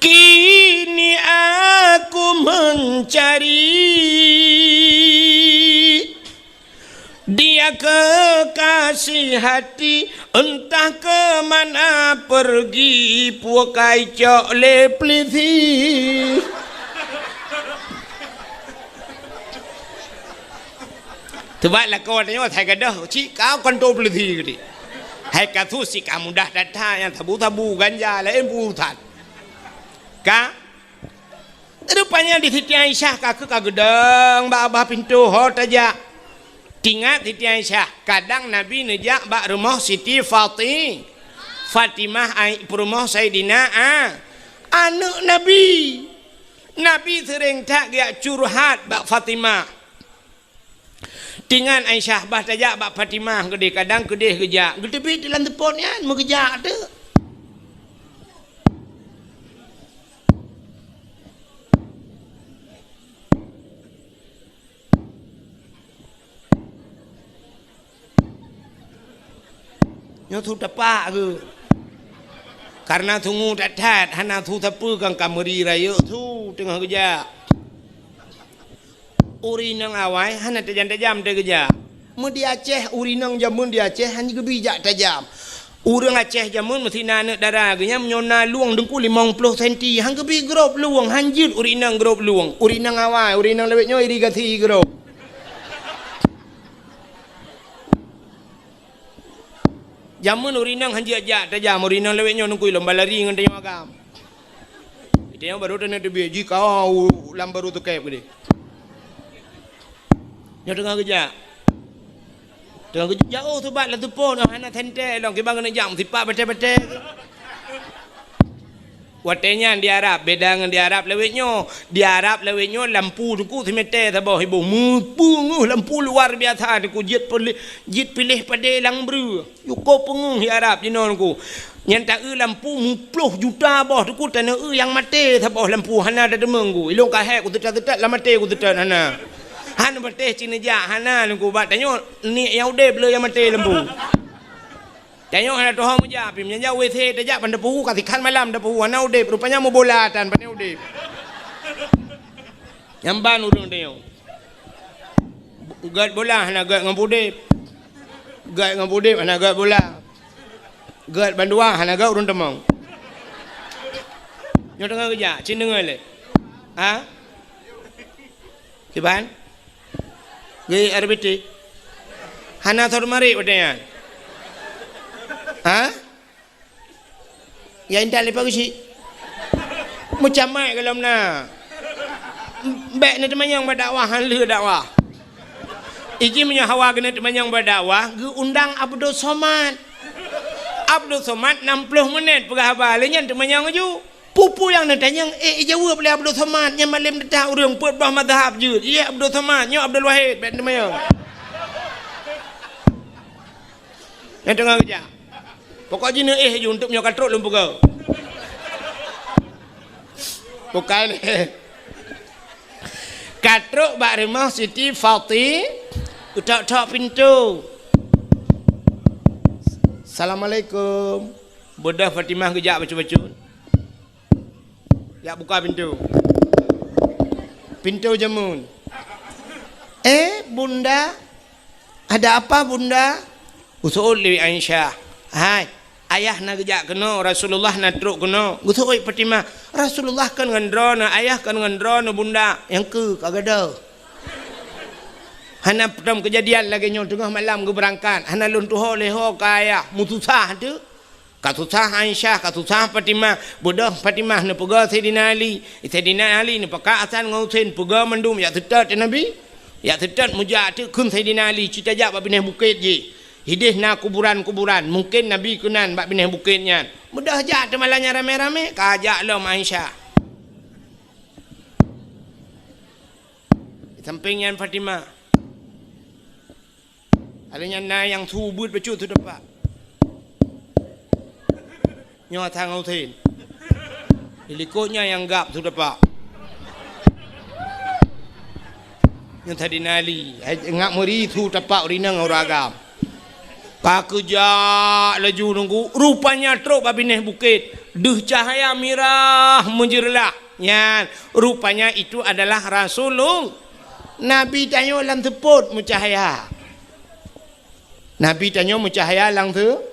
Kini aku mencari dia kekasih hati, entah ke mana pergi, pukai cok lé peulisi. Teuma lakoe nyoe hai gadôh cit ka kantô peulisi geuti. Hai kasus cit ka mudah that-that nyang sabu-sabu ganja laén peurusan. Ka? Rupanya di Siti Aisyah ka keuh ka geudong bak babah pintoe ho tajak. Tingat Siti Aisyah, kadang Nabi neujak bak rumoh Siti Fati-, Fatimah ai-, peurumoh Saidina A-, aneuk Nabi. Nabi seuréng that geujak curhat bak Fatimah. Tingat Aisyah bah tajak bak Fatimah keudeh, kadang keudeh geujak. Geuteubiet lam seupôt nyan meugeujak teuk. Nyoe su tapak keuh. Kareuna sungu that-that, hana su sapeue kan ka meuri rayeuk su teungoh geujak. Ureueng inong awai hana tajam-tajam teuh geujak. Meu di Aceh, ureueng inong jameun di Aceh hana geubi jak tajam. Ureueng Aceh jameun meusti na aneuk dara geuh nyan, meunyoe na lueng teungku limong ploh senti, han geubi grob lueng, han jeuet ureueng inong grob lueng. Ureueng inong awai, ureueng inong lawét nyoe irigasi grob. Jameun ureueng inong han jeuet jak tajam, ureueng inong lawét nyoe teungku lom balari ngon tanyoe agam. Tanyoe barô taneuk teubiet, jikawa u lam barô teukeb keudeh. Nyoe teungoh geujak. Teungoh geujak, oh, subat lam teupon, oh, hana sentée lom, kiban keuneuk jak meusipat batée-batée. Watée nyan di Arab, beda ngon di Arab lawét nyoe. Di Arab lawét nyoe lampu teungku simetée saboh iboh. Meupeungeuh lampu luar biasa teungku, jeuet piléh, jeuet piléh padé lam breueh. Yue ko peungeuh di Arab jinoe teungku. Nyan ta-eu lampu muploh juta boh teungku, taneuk eu nyang maté saboh lampu, hana tateumé teungku. Ilôn ka hék kuseutôt-seutôt lam maté kuseutôt hana. Han patéh cit neujak hana teungku, bak tanyoe niet nyang udeb le nyang maté lampu. Tanyoe hana tuho meujak, pih meunyoe jak WC tajak ban tapeuhu, ka sikhan malam tapeuhu, hana udeb, rupanya meubola tan, pane udeb. Nyan ban ureueng tanyoe. Gét bola hana gét ngon udeb. Gét ngon udeb hana gét bola. Gét bandua hana gét ureueng teumong. Nyoe teungoh geujak, cit deungoe lé. Ha? Kiban? Gét R B T? Hana sot marit watée nyan? Ha? Ya intat leupah geuchik. Meucamai golom na. Bék neuteumanyong bak dakwah, han lheueh dakwah. Iji meunyoe hawa keuneuk teumanyong bak dakwah, geuundang Abdul Somad. Abdul Somad nam ploh menit peugah haba, lé nyan teumanyong laju. Peue-peue nyang neutanyong, eh, ijaweueb lé Abdul Somad, nyan malém teutab ureueng peuet boh mazhab jeuet. Yeh Abdul Somad, nyoe Abdul Wahid, bék teumanyong. Nyang teungoh geujak. Pokok jih neuéh ju, untuk meunyoe ka trok lôn peugah. Bukai lé. Ka trok bak rumoh Siti Fati, geutok-tok pintoe. "Assalamualaikum." Beudôh Fatimah geujak bacut-bacut. Jak buka pintoe. Pintoe jameun. "Eh, Bunda, ada apa, Bunda?" Geuseuôt lé Aisyah. "Hai, ayah na geujak keunoe, Rasulullah na trok keunoe." Geuseuôt Fatimah, "Rasulullah kon ngon droeneuh, ayah kon ngon droeneuh, Bunda." "Nyang keu ka gadôh." Hana peutrom keujadian lagée nyoe, teungoh malam geubeurangkat, hana lôn tuho lé ho ka ayah, meususah teuh. Ka susah Aisyah, ka susah Fatimah. Beudôh Fatimah neupeugah Saidina Ali. Saidina Ali neupakat Hasan ngon Husein, peugah mandum jak seutôt teuh Nabi. Jak seutôt meujak teuk kheun Saidina Ali, cit tajak bak binéh bukét jih. Hideh na kuburan-kuburan, mungken Nabi keunan bak binéh bukét nyan. Beudôh jak teuh malam nyan ramé-ramé, ka jak lom Aisyah. Di sampéng nyan Fatimah. Ada nyan na nyang su beuet bacut su tepak. Nyoe Hasan ngon Husein. Di likot nyan nyang gab su tepak. Nyoe Saidina Ali, hai, ngak meuri su tepak ureueng inong ngon ureueng agam. Ka geujak laju nunggu, rupanya trok bak binéh bukét. Deuh cahya mirah meujeureulah. Nyan, rupanya itu adalah Rasulul-, Nabi tanyoe lam seupôt meucahya. Nabi tanyoe meucahya lam seu-,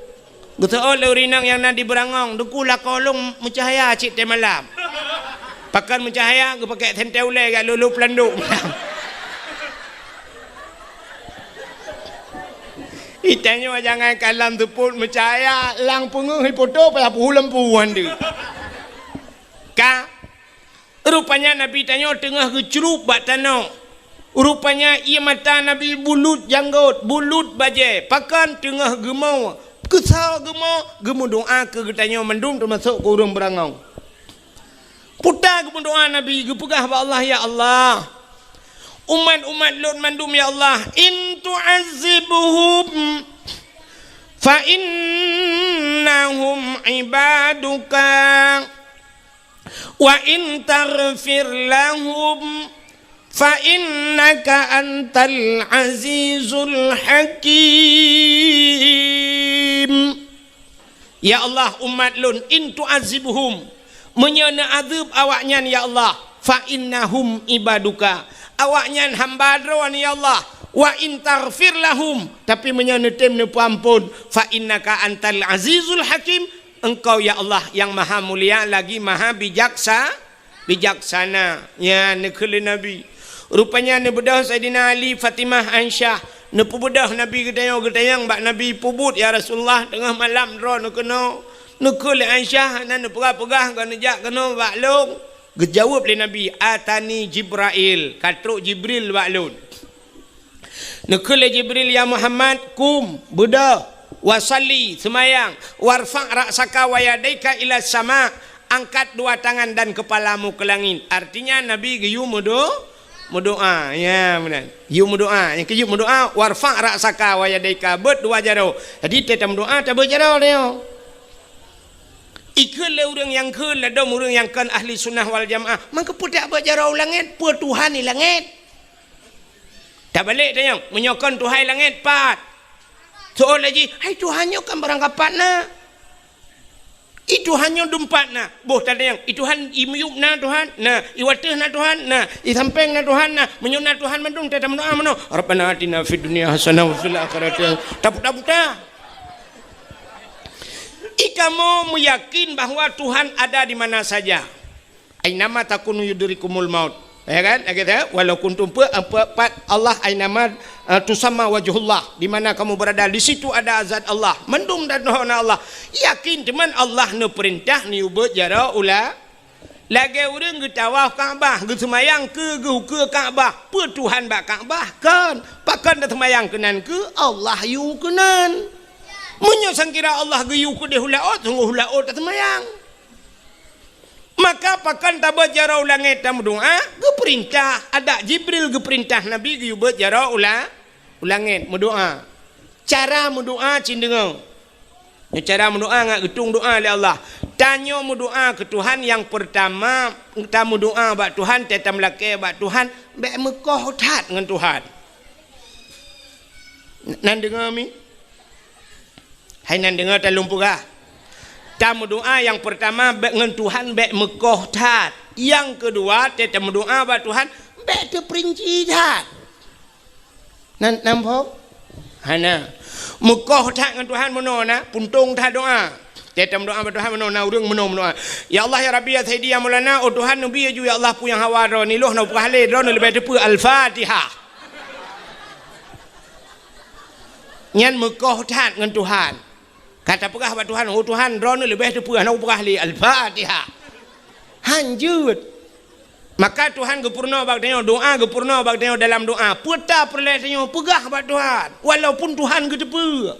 geuseuôt lé ureueng inong nyang na di Beurangong, "Teungku, lakoe lôn meucahya cit teuh malam." Pakon meucahya, geupakék sentée ulée jak lolo peulandok. Itanyoe jangankan lam seupôt meucahya, lam peungeuh ipoto payah peuhu lampu han deuh. Ka Rupanya Nabi tanyoe teungoh geucrueb bak tanoh. Rupanya ié mata Nabi bulut janggot, bulut bajée, pakon teungoh geumoe. Keusoe geumoe, geumeudoá keu geutanyoe mandum teumasok keu ureuëng Beurangong. Peue ta geumeudoá Nabi, geupeugah bak Allah, "Ya Allah, umat-umat lôn mandum, ya Allah, in tu'azzibhum fa innahum ibaduka." "Wa in taghfir lahum fa innaka antal azizul hakim." Ya Allah, umat lôn, in tu'azzibhum, meunyoe neuazeueb awaknyan, ya Allah, fa innahum ibaduka, awaknyan hamba Droe, ya Allah, wa in taghfir lahum, tapi meunyoe neutem neupeuamphon, fa innaka antal azizul hakim, Engkau, ya Allah, nyang maha mulia lagi maha bijaksa-, bijaksana. Nyan neukheun lé Nabi. Rupanya neubeudôh Saidina Ali, Fatimah, Aisyah, neupeubeudôh Nabi geutanyoe, geutanyong bak Nabi, "Peubuet, ya Rasulullah, teungoh malam droeneuh keunoe?" Neukheun lé Aisyah, hana neupeugah-peugah, ka neujak keunoe bak lôn. Geujaweueb lé Nabi, "Atani Jibrail, ka trok Jibril bak lôn." Neukheun lé Jibril, "Ya Muhammad, qum, beudôh, wa shalli, seumayang, warfa' ra'saka wa yadaika ila sama, angkat dua tangan dan kepalamu ke langit." Artinya, Nabi geuyue meudo-, meudoa. Ya, meunan. Geuyue meudoa. Nyang keujeuet meudoa, "Warfa' ra'saka wa yadaika," beuet dua jaroe. Jadi, teuh tameudoa, tabeuet jaroe nyoe. Ikheun lé ureuëng nyang kheun ladôm ureuëng nyang kon ahli sunnah wal jamaah, "Mangkeupeu tabeuet jaroe u langét, peue Tuhan di langét?" Tabalek tanyong, meunyoe kon Tuhan i langét, pat? Soe laju, "Hai, Tuhan nyoe kan barangkapat na. I Tuhan nyoe dumpat na." Boh tatanyong, "I Tuhan i miyueb na Tuhan?" Na. "I wateueh na Tuhan?" Na. "I sampéng na Tuhan?" Na. Meunyoe na Tuhan mandum, teuh tameudoa meunoe, "Rabbana atina fid dunya hasanah wa fil akhirati hasanah." Taputa-puta. Ikamoe meuyakin bahwa Tuhan ada di mana saja. "Ainama takunu yudrikumul maut." Ya kan? Lagée tu, "Walau kuntum," pe-, pe-, pat Allah, "ainama, eh, tusamma wajhullah," di mana kamu berada, di situ ada zat Allah. Mandum dan na Allah. Yakin teuma Allah neupeurintah neuyue beuet jaroe u la-, lagée ureuëng geutawaf Ka'bah, geuseumayang keu geuh ukeue Ka'bah. Peue Tuhan bak Ka'bah? Kon. Pakon taseumayang keunan keu Allah yue keunan. Meunyoe sangkira Allah geuyue keudeh u laôt, sunggoh u laôt taseumayang. Maka pakon tabeuet jaroe u langét tameudoa, geupeurintah, adak Jibril geupeurintah Nabi geuyue beuet jaroe u la-, u langét meudoa. Cara meudoa cit deungoe. Nyoe cara meudoa ngat geutueng doa lé Allah. Tanyoe meudoa keu Tuhan nyang peurtama, tameudoa bak Tuhan, teuh tameulakée bak Tuhan, bék meukoh that ngon Tuhan. Nan deungoe mi? Hai nan deungoe, talôn peugah. Tameudoa nyang peurtama bék ngon Tuhan bék meukoh that. Nyang keudua, teuh tameudoa bak Tuhan bék teupeurinci that. Nan, nan phom? Hana. Meukoh that ngon Tuhan meunoe na, puntông that doa. Teuh tameudoa bak Tuhan meunoe na, ureuëng meunoe meudoa, "Ya Allah, ya Rabbi, ya Sayyidi, ya Maulana, oh Tuhan, neubi laju, ya Allah, peue nyang hawa droeneuh, lôn hana peugah lé, droeneuh leubeh teupeue." Al-Fatihah. Nyan meukoh that ngon Tuhan. Ka tapeugah bak Tuhan, "Oh Tuhan, droeneuh leubeh teupeue, hana kupeugah lé." Al-Fatihah. Han jeuet. Maka Tuhan geupeurunoe bak tanyoe, doa geupeurunoe bak tanyoe dalam doa. Peue ta peureulée tanyoe peugah bak Tuhan, walaupun Tuhan geuteupeue.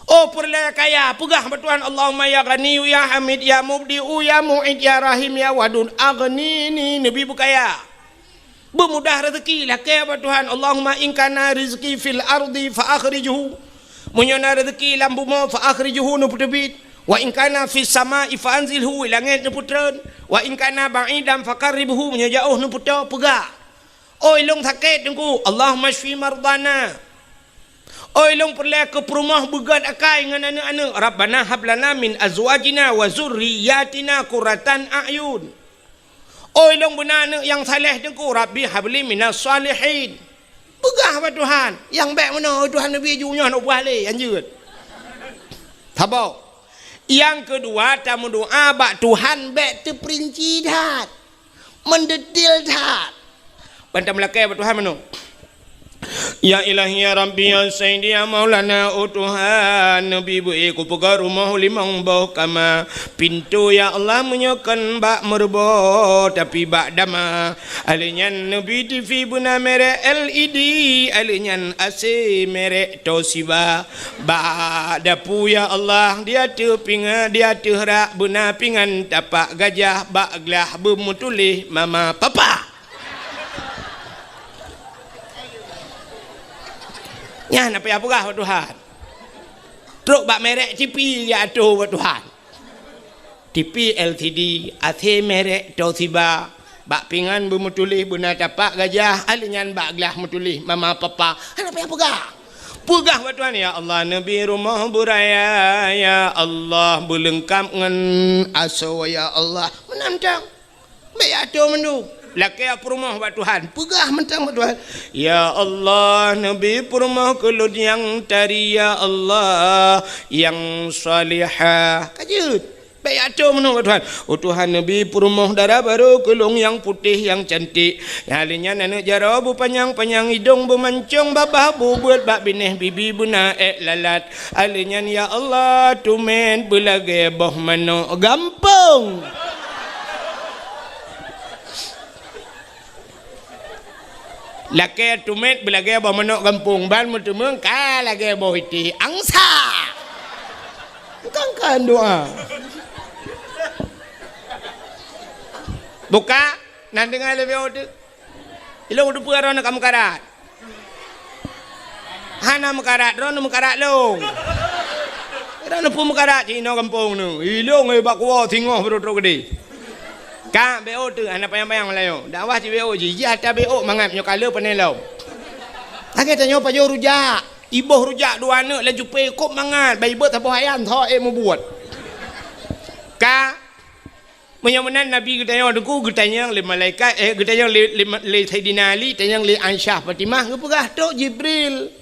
Oh peureulée kaya, peugah bak Tuhan, "Allahumma ya Ghaniyyu ya Hamid ya Mubdi'u ya Mu'id ya Rahim ya Wadud, aghnini," neubi beukaya. Beumudah rezeki, lakée bak Tuhan, "Allahumma in kana rizqi fil ardi fa akhrijhu." Meunyoe na rezeki lam bumoe, fa akhrijhu, neupeuteubiet. "Wa in kana fis sama'i fa anzilhu," langét neupeutreun. "Wa in kana ba'idan fa qarribhu," meunyoe jaôh neupeutoe, peugah. Oi lôn sakét Teungku, "Allahumma syfi mardana." Oi lôn peureulée keu peurumoh beugét akai ngon aneuëk-aneuëk, "Rabbana hab lana min azwajina wa zurriyatina qurratan a'yun." Oi lôn beuna aneuëk nyang saleh Teungku, "Rabbi habli minas shalihin." Peugah bak Tuhan, nyang bék meunoe, "Oi Tuhan, neubi laju, nyoe hana peugah lé, han jeuet." Saboh. Nyang keudua, tameudoa bak Tuhan bék teupeurinci that, meudetil that. Ban tameulakée bak Tuhan meunoe. Ya Ilahi, ya Rabbi, ya Sayyidi, ya Maulana, oh Tuhan, neubi beu-ék kupeugöt rumoh limong boh kama. Pintoe, ya Allah, meunyoe kon bak meureubo, tapi bak dama. Alèh nyan neubi TV beuna merek L E D, alèh nyan A C merek Toshiba. Bak dapu, ya Allah, di ateueh pinga-, di ateueh rak beuna pingan tapak gajah, bak glah beumeutuléh mama papa. Nyan na payah peugah bak Tuhan. Trok bak merek TV ya ateueh bak Tuhan. TV L C D, A C merek Toshiba, bak pingan beumeutuléh beuna tapak gajah, alèh nyan bak glah meutuléh mama papa. Hana payah peugah. Peugah bak Tuhan, "Ya Allah, neubi rumoh beuraya, ya Allah, beuleungkap ngon asoe, ya Allah." Meunan tang. Bèk ateueh mandum. Lakée peurumoh bak Tuhan, peugah mantong bak Tuhan, "Ya Allah, neubi peurumoh keu lôn nyang tari, ya Allah, nyang salihah." Ka jeuet. Bék atô meunoe bak Tuhan. "Oh Tuhan, neubi peurumoh dara barô keu lôn nyang putéh, nyang cantik." Nyang lheueh nyan aneuk jaroe beupanyang-panyang idong, beumancong babah bubeuet, bak binéh bibi beuna ék lalat. Alheuh nyan, ya Allah, tumet beulagée boh manok gampông. Lakée tumet beulagée boh manok gampông, ban meuteumeung ka lagée boh itéh angsa. Kan, kan doa. Buka, na deungoe lé B O teuh. Ilong teupeue droeneuh ka meukarat. Hana meukarat, droeneuh meukarat lôn. Droeneuh peue meukarat cit inoe gampông neuh. Ilong, eh, bak kuwoe singoh beurôk-rôk geudeh. Ka B O teuh, hana panyang-panyang meulayeue. Dakwah cit B O jih, jih ata B O mangat nyoe ka le pané lom. Lagée tanyoe pajoh rujak. Iboh rujak dua aneuk laju pé kop mangat, bai beuet saboh ayam tho ék mubuet. Ka Meunyoe meunan Nabi geutanyong teungku, geutanyong lé malaikat, eh, geutanyong lé, lé, lé Saidina Ali, tanyong lé Aisyah Fatimah, geupeugah, "Trok Jibril."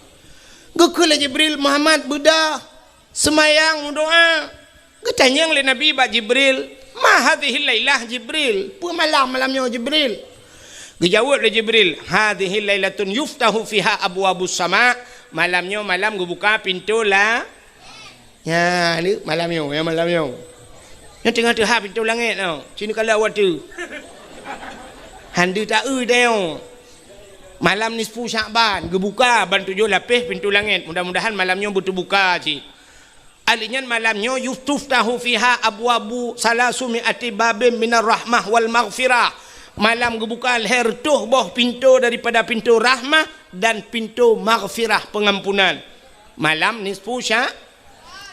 Geukheun lé Jibril, "Muhammad, beudôh, seumayang, meudoá." Geutanyong lé Nabi bak Jibril, "Ma hadhihil lailah Jibril?" Peue malam, malam nyoe Jibril? Geujaweueb lé Jibril, "Hadhihil lailatun yuftahu fiha abwabus sama." Malam nyoe malam geubuka pintoe la Nyan, ni malam nyoe, ya, malam nyoe. Nyoe teungoh teuhah pintoe langét nyoe. Sinoe ka lheueh watèe. Han deuh taeu teuh nyoe. Malam nisfu Syakban, geubuka ban tujoh lapéh pintoe langét. Mudah-mudahan malam nyoe beuteubuka cit. Ahli nyan malam nyoe, "Yustaftahu fiha abwabu salasumi ati babin minar rahmah wal maghfirah." Malam geubuka lhèe reutôh boh pintoe daripada pintoe rahmah dan pintoe maghfirah, pengampunan. Malam nisfu Sya-,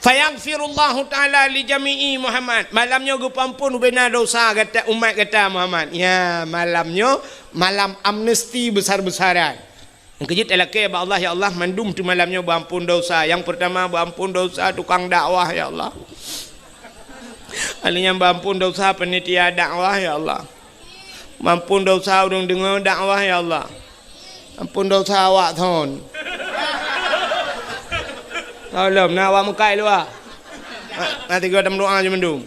"Fayaghfirullahu ta'ala li jami'i Muhammad." Malam nyoe geupeuampôn ubena dosa gata, umat gata Muhammad. Ya, malam nyoe malam amnesti besar-besaran. Nyang keujeuet talakèe bak Allah, "Ya Allah, mandum teuh malam nyoe beuampôn dosa." Nyang peurtama beuampôn dosa tukang dakwah, ya Allah. Ahli nyan beuampôn dosa panitia dakwah, ya Allah. Mampun dosa ureueng deungoe dakwah, ya Allah. Ampun dosa awak thon. Tolong, na awak mukai luwa. Na, na tiga tam doa je mandum.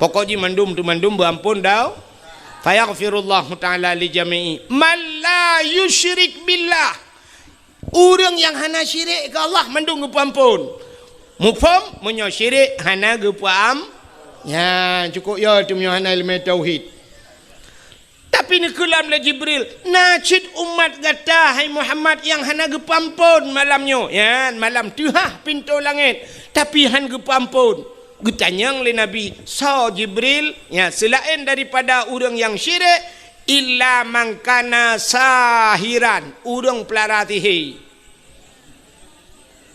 Pokok jih mandum tu mandum beuampun dau. Fayaghfirullahu ta'ala li jami'i man la yusyrik billah. Ureueng nyang hana syirik keu Allah mandum geupeuampôn. Muphom? Meunyoe syirik hana geupeuam-, nyan cukôp yo teuh meunyoe hana ileumèe tauhid. Tapi neukeulam lé Jibril, "Na cit umat gata, hai Muhammad, nyang hana geupeuampôn malam nyoe." Nyan, malam teuhah pintoe langét, tapi han geupeuampôn. Geutanyong lé Nabi, "Soe Jibril?" Nyan, seulaén daripada ureueng nyang syirik, "Illa man kana sahiran," ureueng peulara sihé.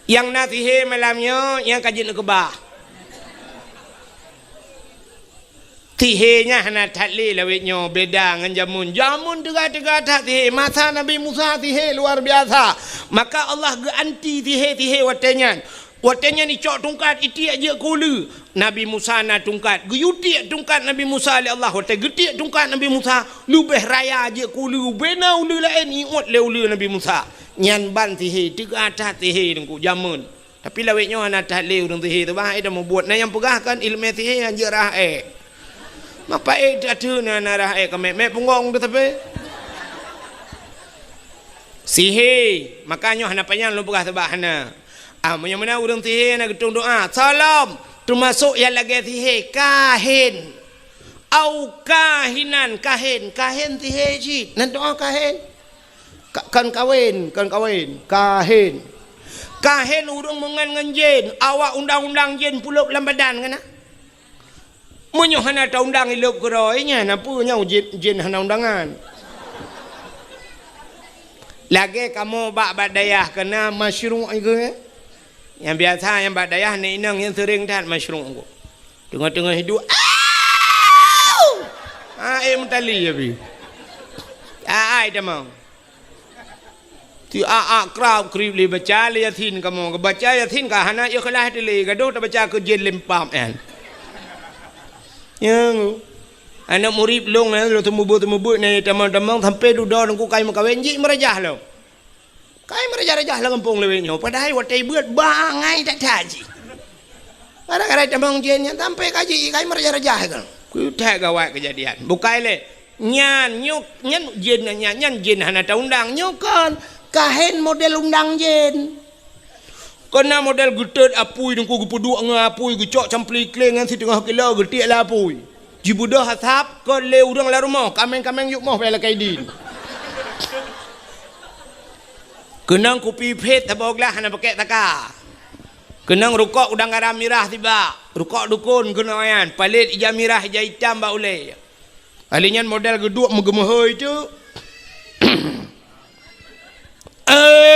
Nyang na sihé malam nyoe, nyang ka jeuet neukeubah. Sihé nyan hana that lé lawét nyoe, beda ngon jameun. Jameun teuga-teuga that sihé. Masa Nabi Musa sihé luar biasa. Maka Allah geuanti sihé-sihé watèe nyan. Watèe nyan icok tungkat itiek jeuet keu uleue. Nabi Musa na tungkat. Geuyue tiek tungkat Nabi Musa lé Allah. Watèe geutiek tungkat Nabi Musa, leubeh raya jeuet keu uleue. Ubena uleue laén iôt lé uleue Nabi Musa. Nyan ban sihé, teuga that sihé teungku jameun. Tapi lawét nyoe hana that lé ureueng sihé teuh, bah, ai dah mubuet. Na nyang peugah kan ileumèe sihé hanjeuet rhah èk. Mapa èk teuh ateueh na, na rhah èk ka mèk-mèk punggong teuh sabe. Sihé, maka nyoe hana panyang lôn peugah sabab hana. Ah, meunyoe meunan ureueng sihé na geutueng doa, salom, teumasok nyang lagèe sihé, kahin. Au kahinan, kahin, kahin sihé cit. Nan doa kahin. Ka-, kon kawen, kon kawen, kahin. Kahin ureueng meungon ngon jén, awak undang-undang jén pulop lam badan kana. Meunyoe hana taundang ilop keudroe nyan, na peue nyoe jén, jén hana undangan. Lagèe kamoe bak, bak dayah kana masyru' iku, eh. Nyang biasa nyang bak dayah nyan inong nyang seuring that masyru' iku. Teungoh-teungoh hidup, au! Ah, eh, meutali ya bi. Ah, ai tamong. Ti a-a krab krib lé baca lé Yasin kamoe. Baca Yasin ka hana ikhlas teuh lé, gadoh tabaca keu jén lempam nyan. Nyang. Aneuk murit lôn, eh, lôn seumeubeuet-seumeubeuet nyan tamong-tamong sampoe dudoe Teungku ka meukawen, jih meurajah lom. Ka meureujah-reujah lam gampông lawét nyoe, padahai watèe beuet bangai that-that jih. Gara-gara tamong jén nyan sampoe ka jih, ka meureujah-reujah kan. Keu that gawat keujadian. Bukai lé. Nyan, nyoe, nyan jén nyan, nyan jén hana taundang. Nyoe kon, kahén model undang jén. Kon na model geutot apui, Teungku, geupeuduek ngon apui, geucok campli kléng nyan siteungoh kilo, geutiek lé apui. Jibeudôh asap, kon lé ureueng lam rumoh, kaméng-kaméng yub moh bèk lakèe idin. Keunong kupi phét saboh glah hana pakèk saka. Keunong rukok udang garam mirah sibak, rukok dukon keunong nyan, palét ija mirah, ija itam bak ulèe. Ahli nyan model geuduek meugeumeuhôi teuk. Eh,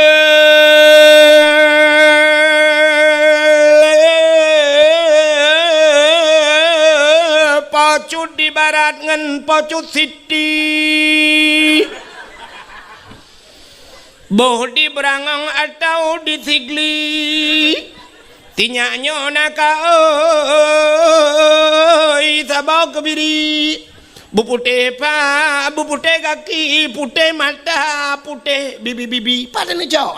Po Cut di barat ngon Po Cut Siti. Boh di Beurangong atawa di Sigli. Sinyak nyoe na kaôi saboh keubiri. Beuputéh pa, beuputéh gaki, putéh mata, putéh bibi-bibi. Pat neucok?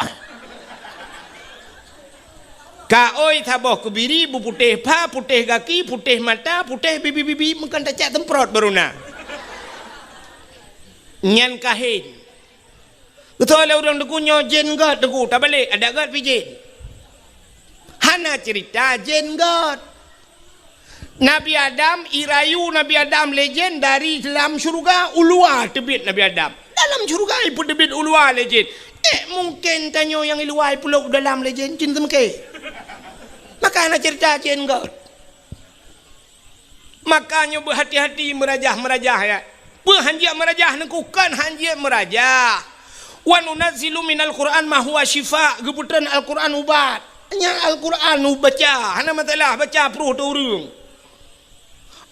Kaôi saboh keubiri, beuputéh pa, putéh gaki, putéh mata, putéh bibi-bibi. Meukan tacak semprot baru na. Nyan kahén. Geutôi lé ureueng Teungku nyoe jén göt Teungku, tabalek, adak göt pih jén. Hana ceurita jén göt. Nabi Adam, irayu Nabi Adam lé jén dari lam syeuruga, u luwa teubiet Nabi Adam. Dalam syeuruga ipeuteubiet u luwa lé jén. Ék mungken tanyoe nyang i luwa ipeulop u dalam lé jén, jén teumeuké. Maka hana ceurita jén göt. Maka nyoe beuhati-hati meurajah-meurajah, ya. Peue han jeuet meurajah Teungku, kon han jeuet meurajah. "Wa nunazzilu minal Qur'an ma huwa syifa," geupeutrön Al-Qur'an ubat. Nyan Al-Qur'an ubaca, hana masalah, baca pruh teu ureueng.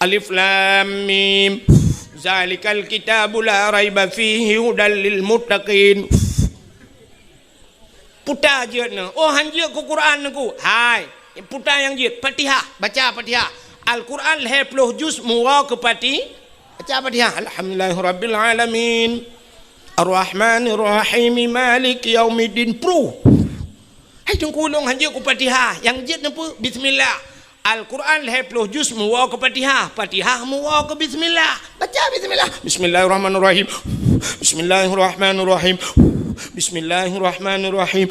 Alif Lam Mim. Zalikal kitabu la raiba fihi hudal lil muttaqin. Puta jeuet nyoe. Oh, han jeuet keu Quran Teungku. Hai, puta nyang jeuet. Fatihah, baca Fatihah. Al-Quran lhèe ploh juz meuwoe keu Fati-, baca Fatihah. Alhamdulillahirabbil alamin. Arrahmanirrahim. Maliki yaumiddin. Pruh. Hai Teungku, lôn han jeuet keu Fatihah. Nyang jeuet nyan peue? Bismillah. Al-Quran lhèe ploh juz meuwoe keu Fatihah, Fatihah meuwoe keu bismillah. Baca bismillah. Bismillahirrahmanirrahim. Bismillahirrahmanirrahim. Bismillahirrahmanirrahim.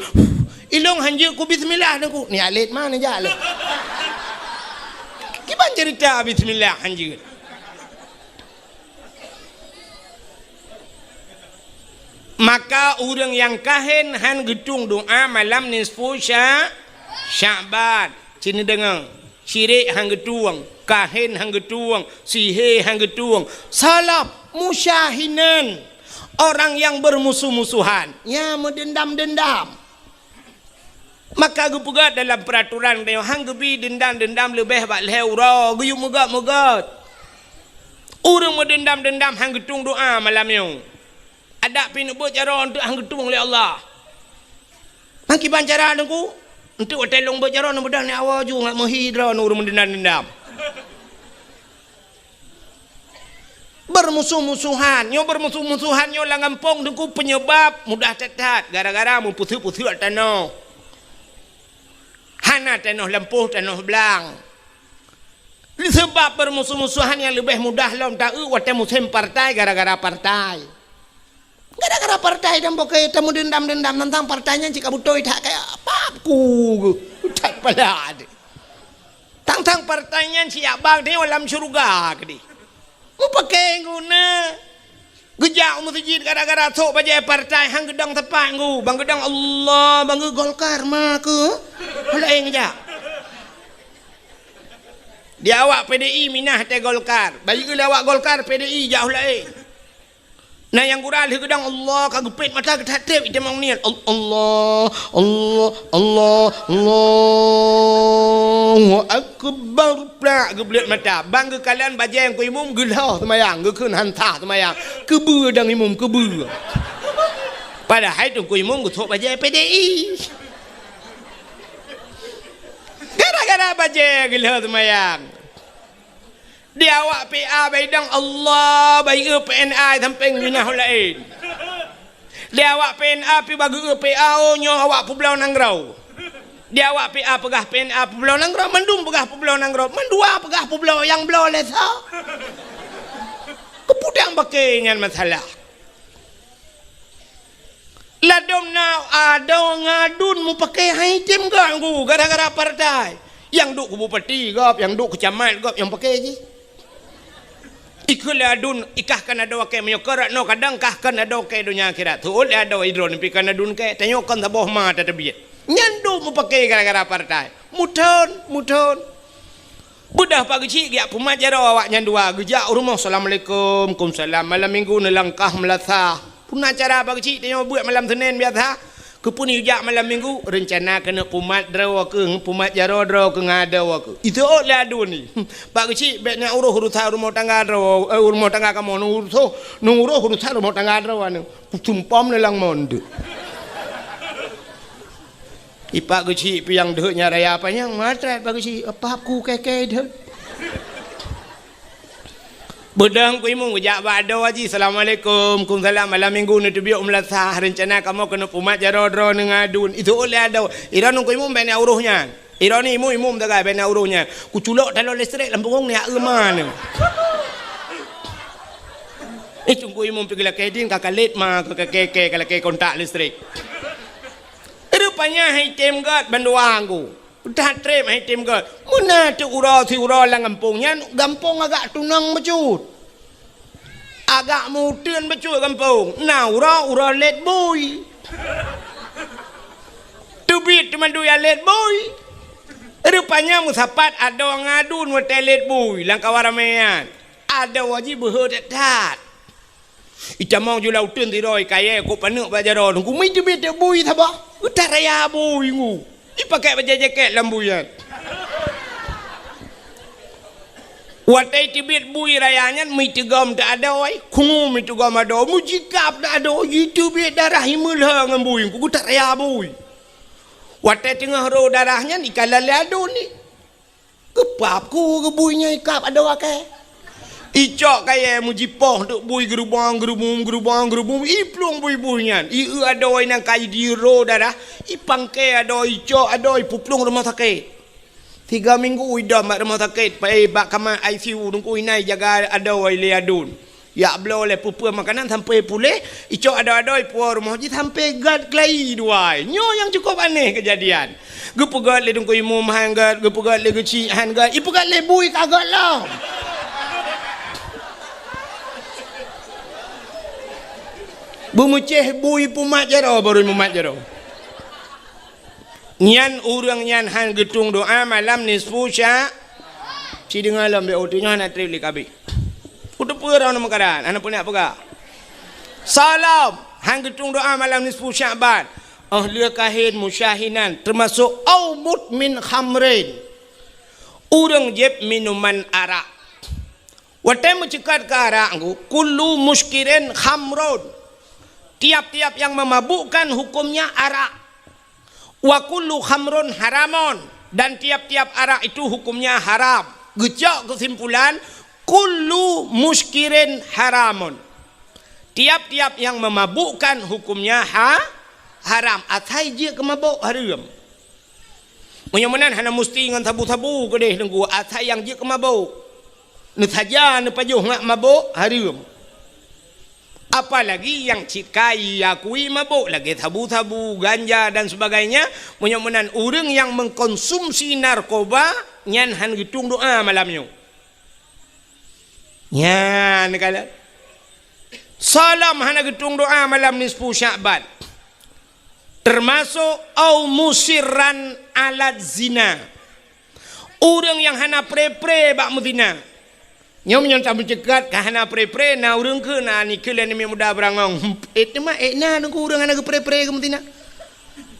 Ilôn han jeuet keu bismillah Teungku. Ni alet mana jak lé? Kiban cerita bismillah han jeuet. Maka ureueng nyang kahén han geutueng doa malam nisfu Sya-, Sya'ban. Ci neudeungoe, syirik han geutueng, kahén han geutueng, sihé han geutueng, salab, musyahinan, orang yang bermusuh-musuhan, nyang meudendam-dendam. Maka geupeugah dalam peuraturan tanyoe, han geubi deundam-deundam leubeh bak lhèe uroe, geuyue meugöt-meugöt. Ureueng meudeundam-deundam han geutueng doa malam nyoe. Adak pih neubeuet jaroe eunteuk han geutueng lé Allah. Meukiban cara Teungku, eunteuk watèe lôn beuet jaroe neubeudôh nyan awai ju ngat meuhi droeneuh ureueng meudeundam-deundam. Bermusuh-musuhan. Nyoe bermusuh-musuhan nyoe lam gampông Teungku penyebab mudah that-that gara-gara meupeuseuet-peuseuet tanoh. Hana tanoh lampôh, tanoh blang. Seubab bermusuh-musuhan nyang leubeh mudah lom taeu watèe musém partai gara-gara partai. Gara-gara partai dan pokok tameudendam-dendam tantang partai nyan cit ka beutôi that kaya pap ku that pala deh. Tantang partai nyan siap bang teuh lam syeuruga keudeh. Mupakè guna. Geujak u meuseujid gara-gara sôk bajèe partai han geudong teupang gu. Bang geudong Allah, bang geu Golkar ma keu. Laén geujak. Di awak P D I minah teuh Golkar. Bayeue lé awak Golkar P D I jak laén. Na nyang gura lheueh geudong Allah ka geupét mata geutat trép itamong niet. Al-, Allah, Allah, Allah, Allahu Akbar. Plak geubleuet mata. Bang geukalon bajèe Teungku Imum geulhôh seumayang, geukheun han sah seumayang. Keubeue dang Imum, keubeue. Padahai Teungku Imum geusôk bajèe P D I. Gara-gara bajèe geulhôh seumayang. Di awak P A baidang Allah, bayeue P N A sampéng minah laén. Di awak P N A pi bageue P A, oh, nyoe awak peubloe nanggroe. Di awak P A peugah P N A peubloe nanggroe, mandum peugah peubloe nanggroe, mandua peugah peubloe nyang bloe lé soe. Keupeue dang paké nyan masalah. Ladom na adoe ngon aduen mupaké hai tem ganggu gara-gara partai. Nyang duek keu bupati gob, nyang duek keu camat gob nyang paké jih. Ikheun lé aduen, ikah kan adoe kèe meunyoe keu rot noe kadang kah kan adoe kèe donya akhirat. Teuôt lé adoe idroe neupi kan aduen kèe, tanyoe kon saboh ma tateubiet. Nyan duek mupaké gara-gara partai. Muthon, muthon. Beudôh Pak Geuchik geujak peumat jaroe awaknyan dua, geujak u rumoh, "Assalamualaikum." "Kumsalam." Malam minggu neulangkah meulasah. Peue na cara Pak Geuchik tanyoe buet malam Senin biasa? Keupeue neujak malam minggu? Reuncana keuneuk peumat droe keuh, peumat jaroe droe keuh ngon adoe keuh. Iteuôt lé aduen nyan. "Pak Geuchik, bèk neuuroh urusan rumoh tangga droe, eh, rumoh tangga kamoe, neuuroh, neuuroh urusan rumoh tangga droe nyan." Peusumpom neulang mon deuh. I Pak Geuchik piang deuh nyan raya panyang, matrat Pak Geuchik, apa aku kèe-kèe deuh. Beudôh Teungku Imum geujak bak adoe jih, "Assalamualaikum." "Kumsalam." "Malam minggu neuteubiet u meulasah, reuncana kamoe keuneuk peumat jaroe droeneuh ngon aduen." Iteuôt lé adoe, "Iroe Teungku Imum bèk neuuroh nyan. Iroe Imum, Imum sagai bèk neuuroh nyan. Kuculok taloe listrik lam punggong neuh euma neuh." Eh, Teungku Imum pi geulakèe din ka kalét ma, ka kèe-kèe ka lakèe kontak listrik. Rupanya hai tem gèt bandua Teungku. That trép hai tem gèt. Meunan teuk uroe siuroe lam gampông nyan, gampông agak tunong bacut. Agak meuteun bacut gampông. Na uroe, uroe lét bui. Teubiet teuma dua lét bui. Rupanya meusapat adoe ngon aduen watèe lét bui lam kawan ramè nyan. Adoe jih beuhe that-that. Itamong ju lam uteuen sidroe kayèe kok paneuk bak jaroe Teungku, meuteubit bui saboh. Geutaraya bui Teungku. Ipakék bajèe jakét lam bui nyan. Watèe teubiet bui raya nyan, meuteugom teuh adoe, khungu meuteugom adoe, meujikab teuh adoe, jiteubiet darah imeulhö ngon bui Teungku, geutaraya bui. Watèe teungoh rô darah nyan, ikalon lé aduen nyan. Geupap ku geubui nyoe ikab adoe kèe. Icok kayèe meujipoh teuk bui geurubong geurubum geurubong geurubum iplueng bui-bui nyan. Ieu adoe nyang ka jidiro darah, ipangkè adoe, icok adoe ipeuplueng rumoh sakét. Tiga minggu idom bak rumoh sakét, pai bak kama I C U Teungku, inan ijaga adoe lé aduen. Jak bloe lé peue-peue makanan sampoe puléh, icok adoe-adoe ipuwoe rumoh jih sampoe gèt keulayi dua. Nyoe nyang cukôp aneh keujadian. Geupeugèt lé Teungku Imum han gèt, geupeugèt lé Geuchik han gèt, ipeugèt lé bui ka gèt lom. Beumeucéh bui peumat jaroe, barô mumat jaroe. Nyan ureueng nyan han geutueng doa malam nisfu Sya-, ci deungoe lom, bèk uteunyoe hana trép lé kabeh. Uteupeue droeneuh meukaran, hana peue neuk peugah. Salam, han geutueng doa malam nisfu Sya'ban. Oh lheueh kahén musyahinan, teumasok au mudmin khamrin. Ureueng jieb minuman arak. Watèe meuceukat keu arak Teungku, kullu muskirin khamrun. Tiap-tiap yang memabukkan hukumnya arak. Wa kullu khamrun haramun, dan tiap-tiap arak itu hukumnya haram. Geucok keusimpulan, kullu muskirin haramun. Tiap-tiap yang memabukkan hukumnya ha-, haram. Asai jeuet keu mabök hareuem. Meunyoe meunan hana musti ngon sabu-sabu keudeh Teungku, asai nyang jeuet keu mabök. Neusaja neupajoh ngat mabök hareuem. Apalagi nyang cit ka iakui mabök lagèe sabu-sabu, ganja dan sebagainya, meunyoe meunan ureueng nyang mengkonsumsi narkoba nyan han geutueng doa malam nyoe. Nyan kalon. Salam hana geutueng doa malam nisfu Sya'ban. Teumasok au musirran ala zina. Ureueng nyang hana pre-pre bak meuzina. Nyoe meunyoe tameuceukat ka hana pre-pre, na ureueng keu na nikeue lé aneuk muda beurangong. Ék teuma ék na Teungku ureueng hana geupre-pre keu meuzina.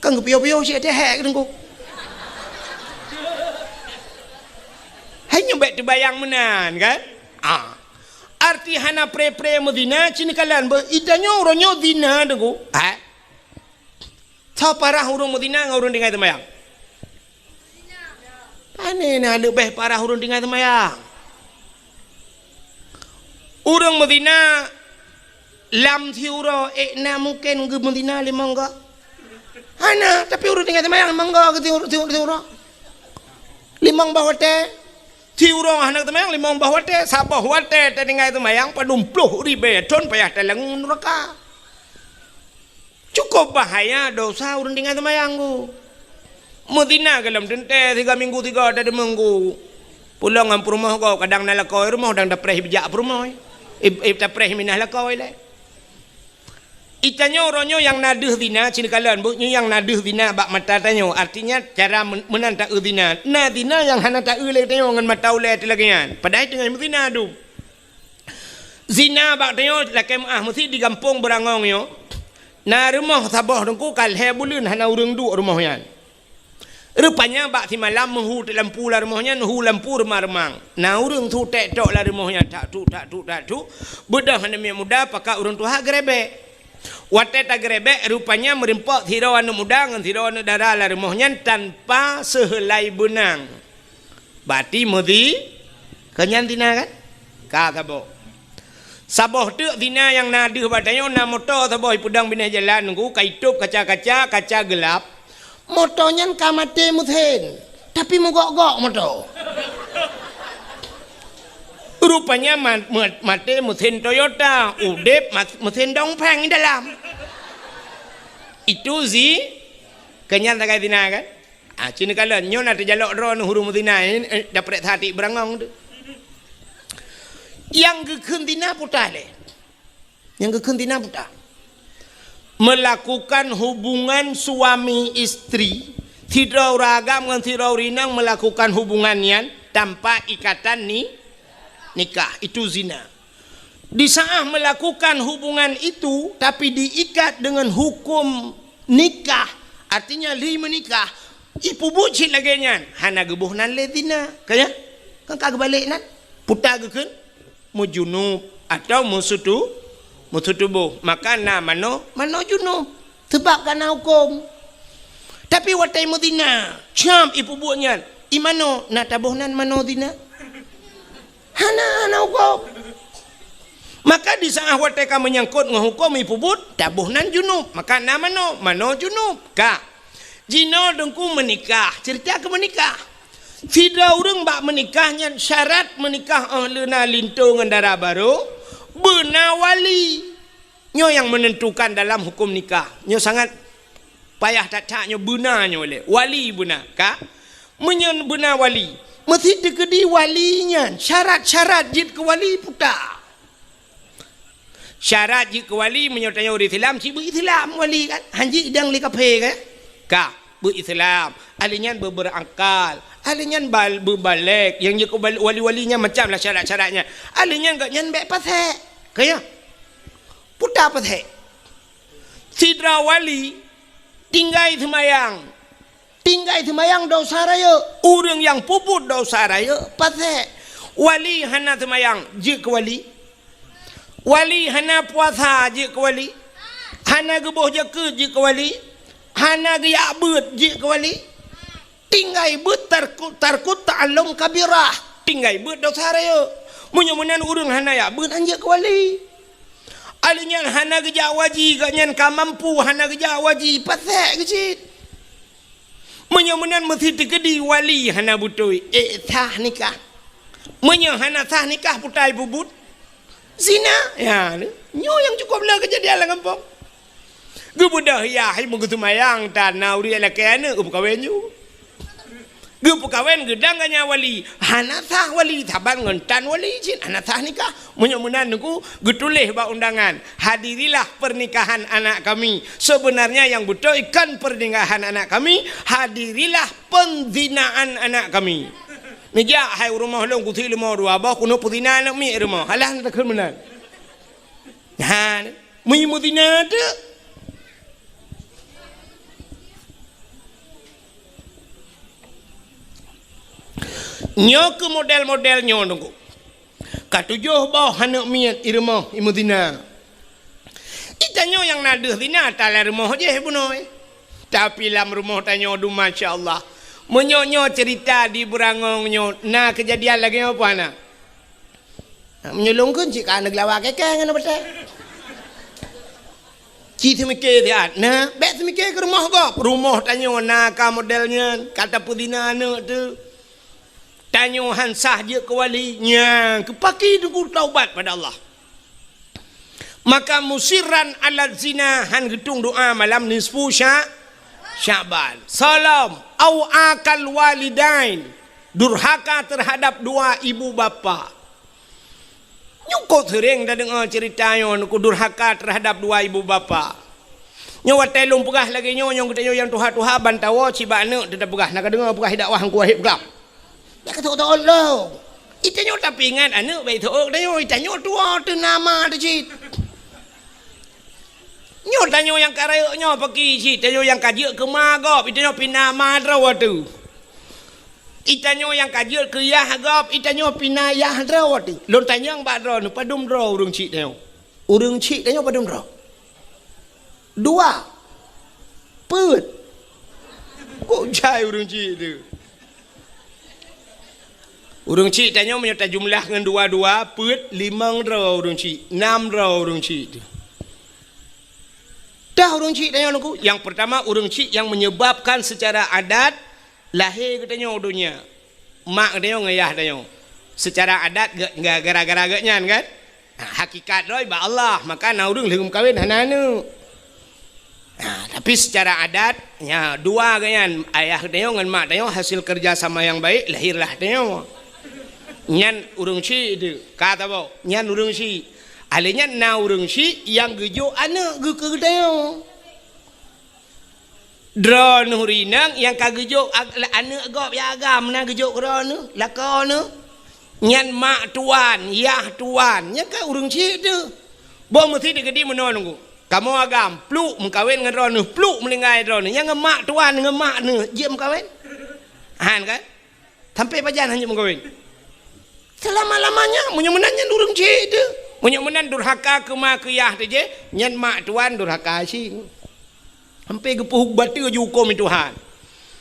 Kan geupiôh-piôh cit teuh hék Teungku. Hai nyoe bèk teubayang meunan kan? Ah. Arti hana pre-pre meuzina cit neukalon beuh, i tanyoe uroe nyoe zina Teungku. Ah. Soe parah ureueng meuzina ngon ureueng tinggai seumayang? Pane na leubeh parah ureueng tinggai seumayang. Ureuëng meuzina lam siuroe, ék na mungken geumeuzina limong goe? Hana, tapi ureuëng tinggai seumayang limong goe geusiuroe, siuroe. Limong boh watée. Siuroe hana seumayang limong boh watée, saboh watée tatinggai seumayang padum ploh ribée thon payah talangue nuraka. Cukup bahaya dosa ureuëng tinggai seumayang ku. Meuzina gohlom teuntée siga minggu siga tadeumeung ku. Pulang ngon peurumoh gob kadang na lakoe rumoh dang tapreh bijak peurumoh. Ib, ib tapreh minah lakoe lé. Itanyoe uroe nyoe nyang na deuh zina, cit neukalon buet nyoe nyang na deuh zina bak mata tanyoe. Artinya cara men, meunan taeu zina. Na zina nyang hana taeu lé tanyoe ngon mata ulée teuh lagée nyan. Padahai teungoh meuzina dum. Zina bak tanyoe lakée meuáh meusit di gampông Beurangong nyoe. Na rumoh saboh teungku ka lhée buleuen hana ureuëng duek rumoh nyan. Rupanya bak simalam meuhu teuk lampu lam rumoh nyan, hu lampu reumang-reumang. Na ureuëng su tek tok lam rumoh nyan, tak tuk, tak tuk, tak tuk. Beudôh aneuk miet muda pakat ureuëng tuha geurebek. Watée tageurebek, rupanya meurimpok sidroe aneuk muda ngon sidroe aneuk dara lam rumoh nyan tanpa seuheulai beunang. Bati meuzi, keu nyan zina kan? Ka saboh. Saboh teuk zina nyang na deuh bak tanyoe na moto saboh ipeudong binéh jalan nunggu ka itôb kaca-kaca, kaca geulap. Moto nyan ka maté meusén, tapi meugok-gok moto. Rupanya ma, ma, maté meusén Toyota, udeb ma, meusén dongpeng di dalam. Itu zi, keu nyan sagai zina kan? Ah, cit neukalon, nyoe na teujalok droeneuh ureuëng meuzina, eh, eh, daprek satik Beurangong tu. Nyang geukheun zina puta lé. Nyang geukheun zina puta. Melakukan hubungan suami istri, sidroe ureuëng agam ngon sidroe ureuëng inong melakukan hubungan nyan tanpa ikatan ni, nikah, itu zina. Di saat melakukan hubungan itu, tapi diikat dengan hukum nikah, artinya lheueh meunikah, ipeubuet cit lagée nyan, hana geuboh nan lé zina. Ka nyan? Kan ka geubalek nan? Puta geukheun meujunub atau meusutu, meusutuboh. Maka na manoe, manoe junub. Sabab ka na huköm. Tapi watée meuzina, cam ipeubuet nyan, i manoe na taboh nan manoe zina? Hana, hana huköm. Maka di saat watée ka meunyangkot ngon huköm ipeubuet, taboh nan junub. Maka na manoe, manoe junub. Ka. Jinoe teungku meunikah, cerita keu meunikah. Sidroe ureuëng bak meunikah nyan syarat meunikah óh leuna linto ngon dara barô, beuna wali. Nyoe nyang menentukan dalam huköm nikah. Nyoe sangat payah that-that nyoe beuna nyoe lé. Wali beuna, ka? Meunyoe beuna wali, meusi teukeudi wali nyan syarat-syarat jeuet keu wali puta. Syarat jeuet keu wali meunyoe tanyoe ureuëng Islam, cit beu Islam wali kan? Hanjeuet idang lé kafé kan? Ka, beu Islam. Ahli nyan beu berakal. Ahli nyan bal, beu balek. Nyang jeuet keu bal, wali-wali nyan macam lah syarat-syaratnya. Ahli nyan gobnyan bék pasék. Ka ya? Puta pasék. Sidroe wali tinggai seumayang. Tinggai seumayang dosa rayeuk. Ureuëng nyang peubuet dosa rayeuk pasék. Wali hana seumayang, jeuet keu wali. Wali hana puasa, jeuet keu wali. Hana geuboh jakeuet, jeuet keu wali. Hana geujak beuet, jeuet keu wali. Tinggai beuet tarku, tarku ta'allum kabirah. Tinggai beuet dosa rayeuk. Meunyoe meunan ureuëng hana jak beuet, han jeuet keu wali. Ahli nyan hana geujak waji, gobnyan ka mampu hana geujak waji, pasék keuh cit. Meunyoe meunan meusi teukeudi wali hana beutôi, ék sah nikah. Meunyoe hana sah nikah, puta ipeubuet zina. Ya, nyoe nyang cukup le keujadian lam gampông. Geubeudôh yah, hai meugeuseumayang, tan na ureuëng lakée aneuëk geupeukawen ju. Geupeukawen geudang ganya wali, hana sah wali, saban ngon tan wali cit, hana sah nikah. Meunyoe meunan teungku, geutuléh bak undangan, "Hadirilah pernikahan anak kami." Sebenarnya yang beutôi kon pernikahan anak kami, hadirilah penzinaan anak kami. Neujak hai u rumoh lôn kusi leumo dua boh, keuneuk peuzina aneuk miet rumoh. Alah na takheun meunan. Ha, meunyoe meuzina teuk. Nyoe keuh model-model nyoe teungku. Ka tujoh boh aneuk miet i rumoh i meuzina. Itanyoe nyang na deuh zina, ata lam rumoh jih bunoe. Tapi lam rumoh tanyoe dum, masya Allah. Meunyoe nyoe cerita di Beurangong nyoe, na keujadian lagée nyoe peue hana? Meunyoe lôn kheun cit ka neugeulawa kèe-kèe ngon batèe. Ci teumike siat, nah, bèk teumike keu rumoh gob. Rumoh tanyoe na ka model nyan, ka tapeuzina aneuk teuh. Tanyoe han sah jeuet keu wali, nyan keu paki teungku taubat pada Allah. Maka musirran ala zina, han geutueng doa malam nisfu Sya-, Sya'ban. Salom, au akal walidain, durhaka terhadap dua ibu bapa. Nyoe kok seuréng tadeungoe ceurita nyoe, keu durhaka terhadap dua ibu bapa. Nyoe watèe lôn peugah lagèe nyoe, nyoe geutanyoe nyang tuha-tuha ban tawoe cit bak aneuk teuh tapeugah, na kadeungoe peugah dakwah Teungku Wahid peugah. Nyan ka teuôt-teuôt lom. Itanyoe tapeuingat aneuk bèk teuôt tanyoe, itanyoe tuwoe teuh na ma teuh cit. Nyoe tanyoe nyang ka rayeuk nyoe paki cit, tanyoe nyang ka jeuet keu ma gob, itanyoe pih na ma droe teuh. Itanyoe nyang ka jeuet keu yah gob, itanyoe pih na yah droe teuh. Lôn tanyong bak droeneuh, padum droe ureueng chik tanyoe? Ureueng chik tanyoe padum droe? Dua. Peuet. Kok jai ureueng chik teuh? Ureueng chik tanyoe meunyoe tajumlah ngon dua-dua, peuet, limong droe ureueng chik, nam droe ureueng chik teuh. Dah ureueng chik tanyoe Teungku, nyang peurtama ureueng chik nyang menyebabkan secara adat lahé geutanyoe u donya. Mak geutanyoe ngon yah tanyoe. Secara adat ge-, ge-, gara-gara geuh nyan kan? Ha, hakikat droe bak Allah, maka na ureueng lheueh meukawen hana aneuk. Ha, tapi secara adat, nya dua geuh nyan, ayah tanyoe ngon mak tanyoe hasil kerja sama yang baik, lahirlah tanyoe. Nyan ureueng chik teuh, ka tabôh, nyan ureueng chik. Alèh nyan na ureueng chik nyang geujok aneuk geuh keu geutanyoe. Droeneuh rinang nyang ka geujok ag-, aneuk gob nyang agam na geujok keu droeneuh, lakoe neuh. Nyan mak tuan, yah tuan, nyan kan ureueng chik teuh. Boh meusti teukeudi meunoe Teungku. Kamoe agam, pluek meukawen ngon droeneuh, pluek meuninggai droeneuh. Nyan ngon mak tuan, ngon mak neuh, jeuet meukawen? Han kan? Sampai pajan hana meukawen? Selama-lamanya, meunyoe meunan nyan ureueng chik teuh. Meunyoe meunan durhaka keu ma keu yah teuh jih, nyan mak tuan durhaka cit. Sampai geupeuhuk bateue jihukôm lé Tuhan.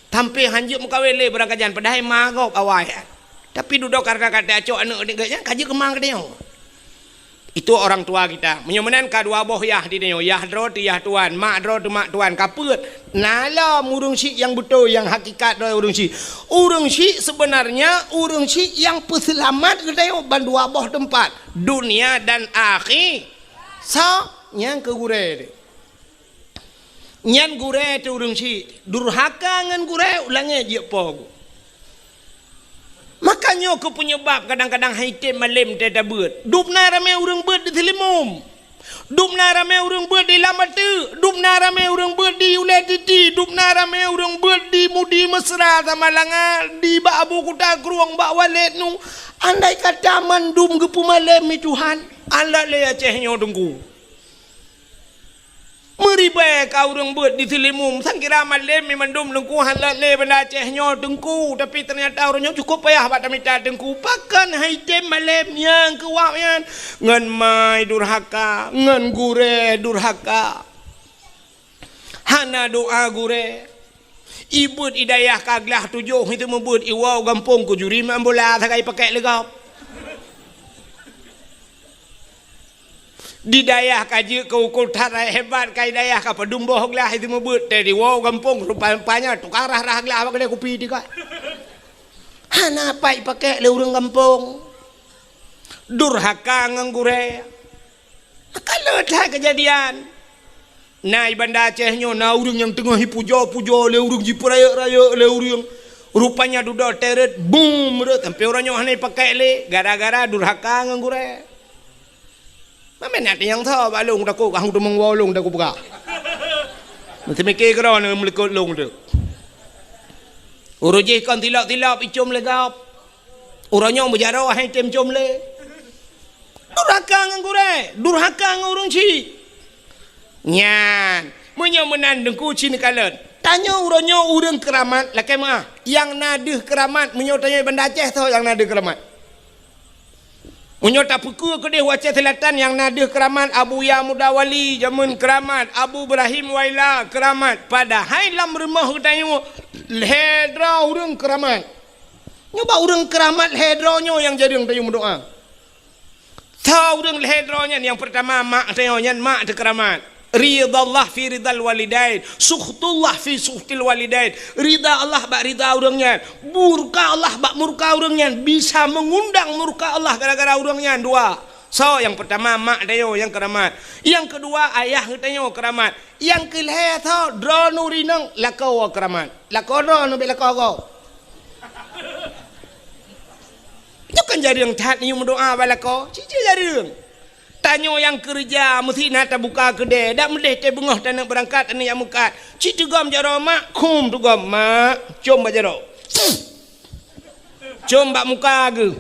Sampai han jeuet meukawen lé barangkajan, padahai ma gob awai. Tapi dudoe karena ka tacok aneuk geuh nyan, ka jeuet keu ma geutanyoe. Itu orang tua kita. Meunyoe meunan ka dua boh yah di tanyoe, yah droe teuh yah tuan, mak droe teuh mak tuan, ka peuet. Na lom ureueng chik nyang beutôi, nyang hakikat droe ureueng chik. Ureueng chik sebenarnya ureueng chik nyang peuseulamat geutanyoe ban dua boh teumpat, dunia dan akhi-, sa-, nyan keu gurèe teuh. Nyan gurèe teuh ureueng chik, durhaka ngon gurèe, u langèt jeuet po geuh. Maka nyoe keuh peunyeubab kadang-kadang han item malem teuh tabeuet. Dum na ramè ureueng beuet di Seulimeum. Dum na ramè ureueng beuet di Lam Ateuk. Dum na ramè ureueng beuet di Ulèe Titi. Dum na ramè ureueng beuet di Mudi Mesra Samalanga, di bak Abu Kuta Krueng, bak Waled nu. Andai kata mandum geupeumalem lé Tuhan, alat lé Aceh nyoe Teungku. Meuribèe ka ureueng beuet di Seulimeum, sangkira malem mandum Teungku han lé Banda Aceh nyoe Teungku, tapi teunyata ureueng nyoe cukôp payah bak tamita Teungku. Pakon han item malem nyang keu wak nyan? Ngon ma durhaka, ngon gurèe durhaka. Hana doa gurèe. Ibeuet i dayah ka glah tujoh, itu meubeuet iwoe gampông keu juri main bola sagai pakèk lé gob. Di dayah ka jeuet keu ukul that hebat, ka i dayah ka padum boh glah itu meubeuet, teuh iwoe gampông rupa-rupanya tukang rhah-rhah glah bak keudè kupi teuka. Hana pat ipakèk lé ureueng gampông. Durhaka ngon gurèe. Ka le that keujadian. Na i Banda Aceh nyoe na ureueng nyang teungoh ipujoe-pujoe lé ureueng, jipeurayeuk-rayeuk lé ureueng. Rupanya dudoe teuh rhot, bum, rhot, sampoe uroe nyoe hana ipakèk lé gara-gara durhaka ngon gurèe. Mamèn na teunyang tho bak lôn takot, ka hana teumong woe lôn takot peugah. Meuteumike keudroe neuh meulikot lôn teuh. Ureueng jih kon tilop-tilop icôm lé gob. Uroe nyoe meujaroe han item com lé. Durhaka ngon gurèe, durhaka ngon ureueng chik. Nyan, meunyoe meunan Teungku ci neukalon. Tanyoe uroe nyoe ureueng keuramat, lakèe meu'ah. Nyang na deuh keuramat, meunyoe tanyoe Banda Aceh soe nyang na deuh keuramat? Meunyoe tapeukeue keudeh u Aceh Selatan nyang na deuh keuramat, Abuya Muda Wali jameun keuramat, Abu Ibrahim Waila keuramat. Padahai lam rumoh geutanyoe lhèe droe ureueng keuramat. Nyoe bak ureueng keuramat lhèe droe nyoe nyang jareueng tanyoe meudoa. Tho ureuëng lhée droe nyan, nyang peurtama mak tanyoe nyan, mak teukeuramat. Ridallah fi ridal walidain, sukhtullah fi sukhtil walidain. Rida Allah bak rida ureuëng nyan, murka Allah bak murka ureuëng nyan, bisa meungundang murka Allah gara-gara ureuëng nyan dua. Soe nyang peurtama mak tanyoe nyang keuramat. Nyang keudua ayah geutanyoe keuramat. Nyang keulhée tho droeneuh rinong lakoe keuramat. Lakoe droeneuh bék lakoe gob. Nyoe kan jareueng that neuyue meudoá bak lakoe, cit-cit jareueng. Tanyoe nyang keureuja meusti na tabuka keudée, dak meudeh teubeungoh taneuk beurangkat, taneuk jak meukat. Cit teugom jaroe mak, khum teugom mak, com bak jaroe. Com bak muka geuh.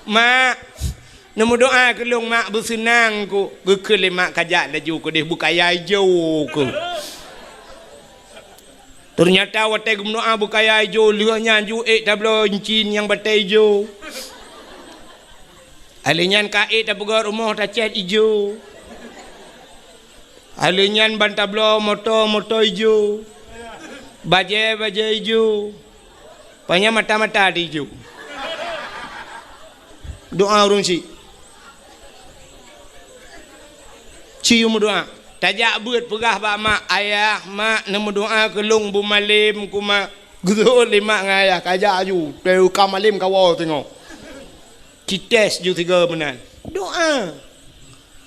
Mak, neumeudoá keu lôn mak, beuseunang ku. Geukheun lé mak kajak laju keudeh beukaya ijo keuh. Teunyata watée geumeudoá beukaya ijo, lheueh nyan ju ék tabloe incin nyang batée ijo. Alheuh nyan ka ék tapeugöt rumoh tacét ijo. Alheuh nyan ban tabloe moto, moto ijo. Bajée, bajée ijo. Panyang mata-mata di ju. Doá ureuëng syiek. Ci yue meudoá. Tajak beuet peugah bak mak, "Ayah, mak, neumeudoá keu lôn beumalem ku mak." Geuseuôt lé mak ngon ayah, kajak ju. Teuka malem kawoe singoh. Cites ju tiga meunan. Doá.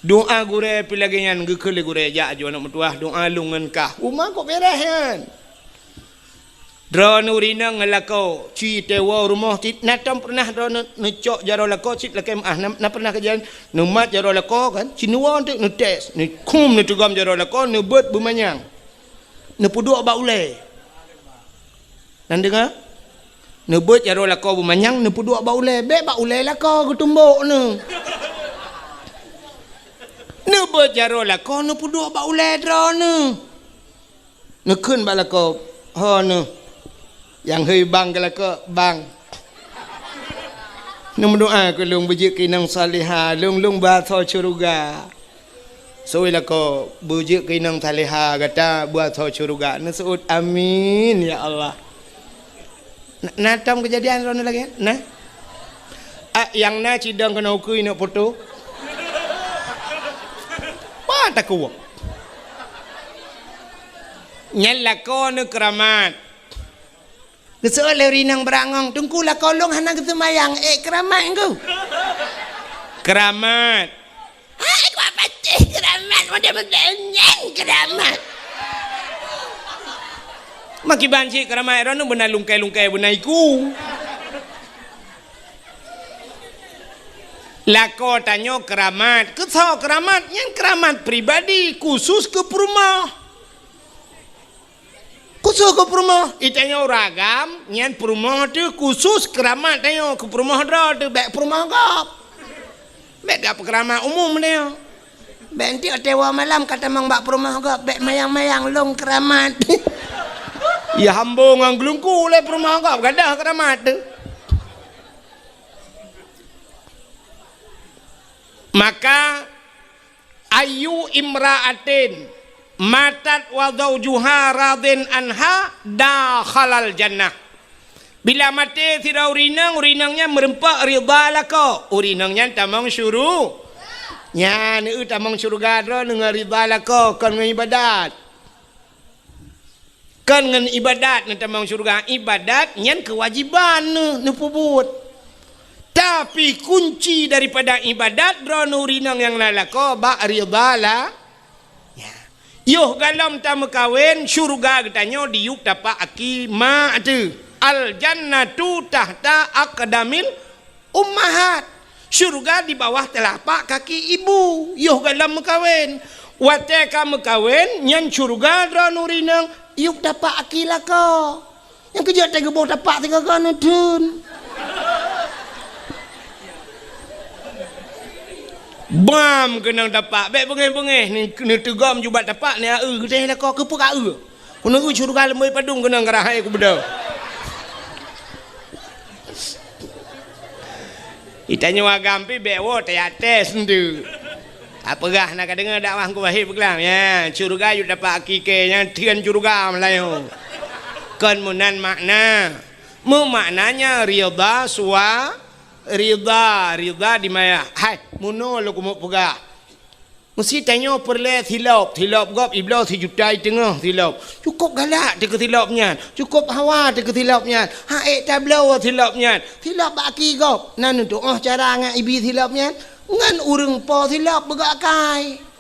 Doá gurée pih lagée nyan geukheun lé gurée, "Jak ju aneuëk meutuwah, doá lôn ngon kah." Uma kok beres nyan. Droeneuh rinong ngon lakoe, ci teuwoe rumoh cit, na tom peureunah droeneuh neucok jaroe lakoe cit lakée meuáh, na, na peureunah kejadian neumat jaroe lakoe kan, ci neuwoe teuk neutes, neukhum neuteugom jaroe lakoe, neubeuet beumanyang. Neupeuduek bak ulée. Nan deungoe? Neubeuet jaroe lakoe beumanyang, neupeuduek bak ulée, bék bak ulée lakoe geutumbok neuh. Neubeuet jaroe lakoe, neupeuduek bak ulée droeneuh. Neukheun bak lakoe, "Ho neuh, nyang hei bang keu lakoe, bang. Neumeudoá keu lôn beujeuet keu inong salihah, lôn, lôn beuasoe syeuruga." Seuôt lakoe, "Beujeuet keu inong salihah gata beuasoe syeuruga." Neuseuôt, "Amin, ya Allah." Na, na tom keujadian droeneuh lagée nyan? Na? Ah, nyang na cidong keunoe ukeue inok poto. Bah takue. Nyan lakoe neuh keuramat. Geuseuôt lé ureuëng inong beurangong, "Teungku, lakoe lôn hana geuseumayang, ék keuramat ngku." Keuramat. Hai, kuat pacéh keuramat, model-model nyan keuramat. Makiban cit keuramat droeneuh beuna lungkai-lungkai beuna iku. Lakoe tanyoe keuramat, keu soe keuramat? Nyan keuramat pribadi, khusus keu peurumoh. Khusus keu peurumoh, i tanyoe ureuëng agam, nyan peurumoh teuh khusus keuramat tanyoe, keu peurumoh droe teuh, bék peurumoh gob. Bék gap keuramat umum tanyoe. Bék enteuk watée woe malam ka tamong bak peurumoh gob, bék mayang-mayang lôn keuramat. Ya hambo ngon geulungku lé peurumoh gob, gadôh keuramat teuh. Maka, "Ayyu imra'atin matat wa zaujuha radin anha dakhalal jannah." Bila maté sidroe ureuëng inong, ureuëng inong nyan meureumpok rida lakoe, ureuëng inong nyan tamong syuru-, nyan, eu, tamong syeuruga droeneuh ngon rida lakoe, kon ngon iébadat. Kon ngon iébadat neutamong syeuruga, iébadat nyan keuwajéban neuh, neupeubuet. Tapi kunci daripada iébadat droeneuh ureuëng inong nyang na lakoe bak rida la-, ya. Yoh gohlom tameukawen, syeuruga geutanyoe diyueb tapak aki mak teuh. Al jannatu tahta aqdamil ummahat. Syeuruga di bawah teulapak kaki ibu, yoh gohlom meukawen. Watée ka meukawen, nyan syeuruga droeneuh ureuëng inong, yueb tapak aki lakoe. Nyang keujeuet teuh geuboh tapak sigoe-goe neutheun. Bam keunong tapak, bék beungéh-beungéh, ni, neuteugom ju bak tapak, ni aeu geutéh lakoe keupeue ka eu. Keuneuk syeuruga leumoi padum keunong geurahai kubeudôh. Itanyoe agam pih bék woe teuyaté seundeue. Apeugah na ka deungoe dakwah Teungku Wahé peugah, ya, syeuruga yue dapat hakiki nyan theun syeuruga meulayeue. Kon meunan makna. Meumaknanya ridha sua-, Ridha, ridha di maya. Hai, meunoe lôn keumeung peugah. Meusti tanyoe peureulée silop, silop gob ibloe sijuta i teungoh silop. Cukôp galak teuh keu silop nyan, cukôp hawa teuh keu silop nyan, hak ék tabloe silop nyan, silop bak aki gob. Na neutuoh cara ngon ibi silop nyan? Ngon ureuëng po silop beugok akai.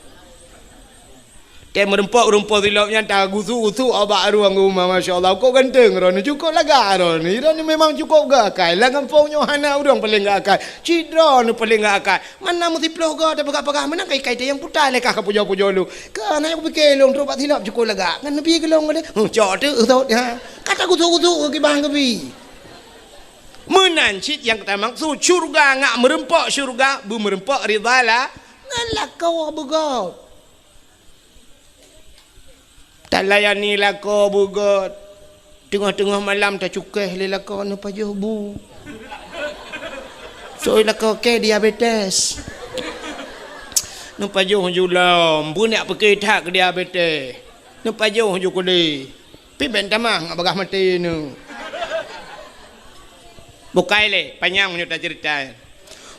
Tée meurumpok-rumpok silop nyan tagusu-gusu bak ruang uma, masya Allah, kok ganteng droeneuh, cukôp lagak droeneuh. Droeneuh memang cukôp gak akai. Lam gampông nyoe hana ureuëng paleng gak akai. Cit droeneuh paleng gak akai. Mana meusiplôh goe tapeugah-peugah, meunan kai-kai tayang puta lé kah ka pujoe-pujoe lôn. Ka na nyang kupike lôn trok bak silop cukôp lagak. Ngon neubi keu lôn lé. Huh, cok teuk sot, ha. Ka tagusu-gusu keu kibang keubi. Meunan cit nyang tamaksud syurga, ngak meurumpok syurga, beumeurumpok ridha la, ngon lakoe beugôt. Talayani lakoe beugôt. Teungoh-teungoh malam tacukéh lé lakoe neupajoh bu. Soe lakoe kée diabetes. Neupajoh ju lom, beunyak peuke that keu diabetes. Neupajoh ju keudeh. Pih bèk tamah ngon bagah maté nyoe. Bukai lé, panyang meunyoe taceurita.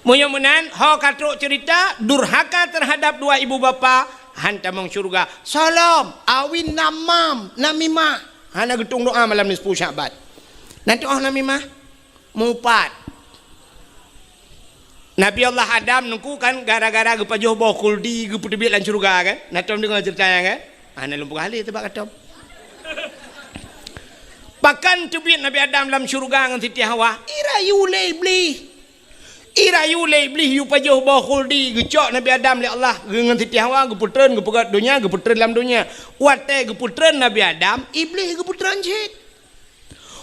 Meunyoe meunan, ho ka trok ceurita durhaka teuhadab dua ibu bapa, han tamong syeuruga. Soe lom, awin namam, namimah. Hana geutueng doa malam nisfu Sya'ban. Na tu'oh namimah? Mupat. Nabi Allah Adam nungku kan gara-gara geupajoh boh khuldi geupeuteubiet lam syeuruga kan? Na tom deungoe ceurita nyan kan? Hana lôn peugah lé teuh bak katom. Pakon teubiet Nabi Adam lam syeuruga ngon Siti Hawa? Irayu lé Iblih. Irayu lé Iblih yue pajoh boh khuldi geucok Nabi Adam lé Allah ngon Siti Hawa geupeutreun geupeugöt donya geupeutreun lam donya. Watée geupeutreun Nabi Adam, Iblih geupeutreun cit.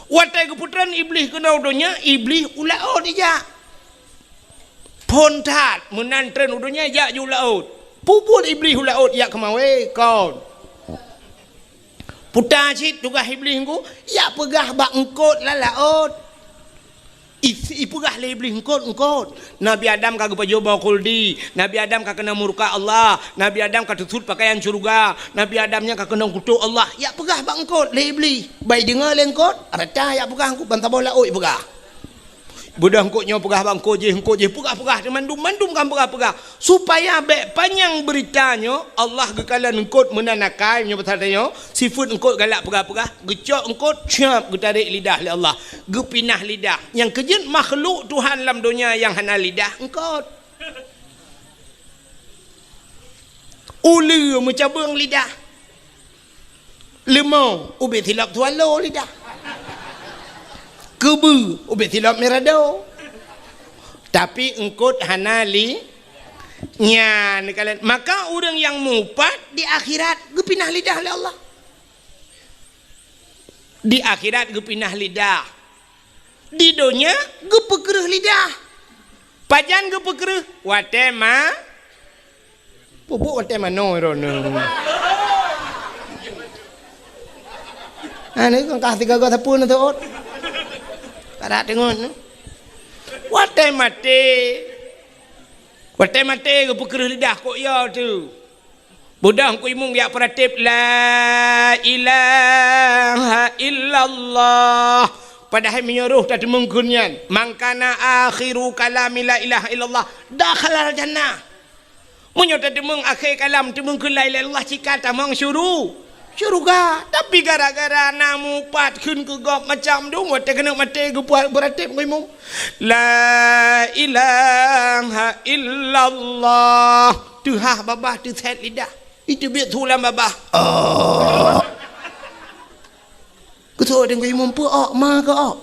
Watée geupeutreun Iblih keunoe donya, Iblih u laôt ijak. Phon that meunan treun u donya jak ju laôt. Peue buet Iblih u laôt jak keumawe kon. Puta cit tugaih Iblih ngku, jak peugah bak eungkôt lam laôt. I, ipeugah lé Iblih eungkôt-eungkôt. Nabi Adam ka geupajoh boh khuldi. Nabi Adam ka keunong murka Allah. Nabi Adam ka teusut pakaian syeuruga. Nabi Adam nyan ka keunong kutok Allah. Jak peugah bak eungkôt lé Iblih. Bai deungoe lé eungkôt, rata jak peugah eungkôt ban saboh laôt peugah. Beudôh eungkôt nyoe peugah bak eungkôt jéh, eungkôt jéh peugah-peugah teumandum, mandum kan peugah-peugah. Supaya bèk panyang beurita nyoe, Allah geukalon eungkôt meunan akai meunyoe pasal tanyoe, sifeuet eungkôt galak peugah-peugah, geucok eungkôt, cap, geutarek lidah lé Allah, geupinah lidah. Nyang keujeuet makhluk Tuhan lam donya nyang hana lidah, eungkôt. Uleue meucabeueng lidah. Leumo ubit silop swallow lidah. Keubeue ubit silop mirado. Tapi eungkôt hana li nyan kalon. Maka ureuëng nyang mupat di akhirat geupinah lidah lé Allah. Di akhirat geupinah lidah. Di donya geupeukreueh lidah. Pajan geupeukreueh? Watée ma-, pupuk watée manoe droeneuh. Ha, ni kan kah tiga go sapeue na teuôt. Karat teungon. Watée maté. Watée maté geupeukreueh lidah kok ya tu. Beudôh Teungku Imum jak peurateb, "La ilaha illallah." Padahai meunyoe roh tateumeung kheun nyan, "Man kana akhiru kalami la ilaha illallah, dakhalal jannah." Meunyoe tateumeung akhé kalam teumeung kheun la ilaha illallah, cit ka tamong syuru-, syeuruga. Tapi gara-gara na mupat kheun keu gob macam dum, watée keuneuk maté geupeue peurateb Teungku Imum, "La ilaha illallah." Teuhah babah teusét lidah. Iteubiet su lam babah. Oh. Keusoe Teungku Imum peuok ma keu ok.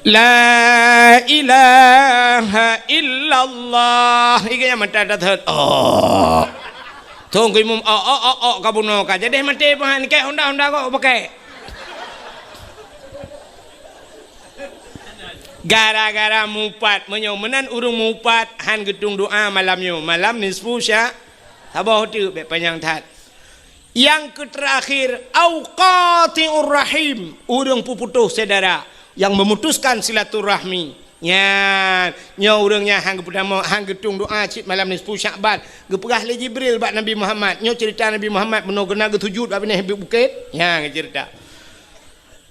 La ilaha illallah. Iga nyang mata that-that. Oh. Teungku Imum ok, ok, ok, ok ka bunoe ka. Jadi maté pahan kek honda-honda kok pakai. Gara-gara mupat, meunyoe meunan ureuëng mupat han geutueng doa malam nyoe, malam nisfu sya-, saboh teuk bèk panyang that. Nyang keuterakhir, au qati'ur rahim, ureuëng peuputôh syedara, nyang memutuskan silaturahmi. Nyan, nyoe ureuëng nyan han geupeudamong, han geutueng doa cit malam nisfu Sya'ban. Geupeugah lé Jibril bak Nabi Muhammad, nyoe ceurita Nabi Muhammad bunoe geuneuk geusujut bak binéh bukét. Nyan geuceurita.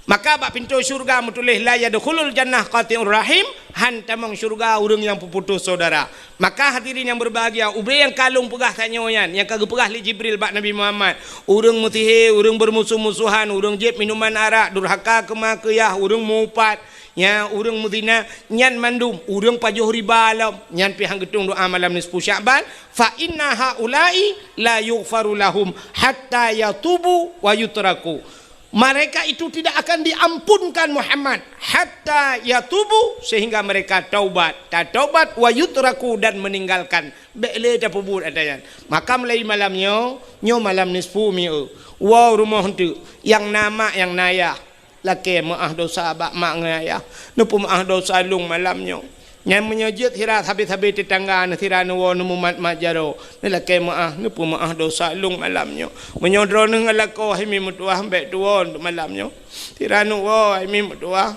Maka bak pintoe syeuruga meutuléh, "La yadkhulul jannah qati'ur rahim," han tamong syeuruga ureuëng nyang peuputôh syedara. Maka hadirin nyang berbahagia, ubé nyang ka lôn peugah tanyoe nyan, nyang ka geupeugah lé Jibril bak Nabi Muhammad, ureuëng meusihé, ureuëng beurmusoh-musohan, ureuëng jieb minuman arak, durhaka keu ma keu yah, ureuëng meuupat, nya ureuëng meuzina, nyan mandum, ureuëng pajoh riba lom, nyan pih han geutueng doa malam nisfu Sya'ban, "Fa inna haula'i la yughfaru lahum hatta yatubu wa yutraku." Mereka itu tidak akan diampunkan Muhammad hatta yatubu, sehingga mereka taubat, tataubat, wa yutraku, dan meninggalkan. Bék lé tapeubuet ata nyan. Maka mulai malam nyoe, nyoe malam nisfu mi'u. Woe rumoh teuk, nyang na mak nyang na yah. Lakée meuáh dosa bak mak ngon ayah. Neupeumeuáh dosa lôn malam nyoe. Nyan meunyoe jeuet sira sabe-sabe teutangga neuh sira neuwoe neumumat-mat jaroe, neulakée meuáh, neupeumeuáh dosa lôn malam nyoe. Meunyoe droeneuh ngon lakoe hai mi meutuwah bék tuwoe malam nyoe, sira neuwoe hai mi meutuwah,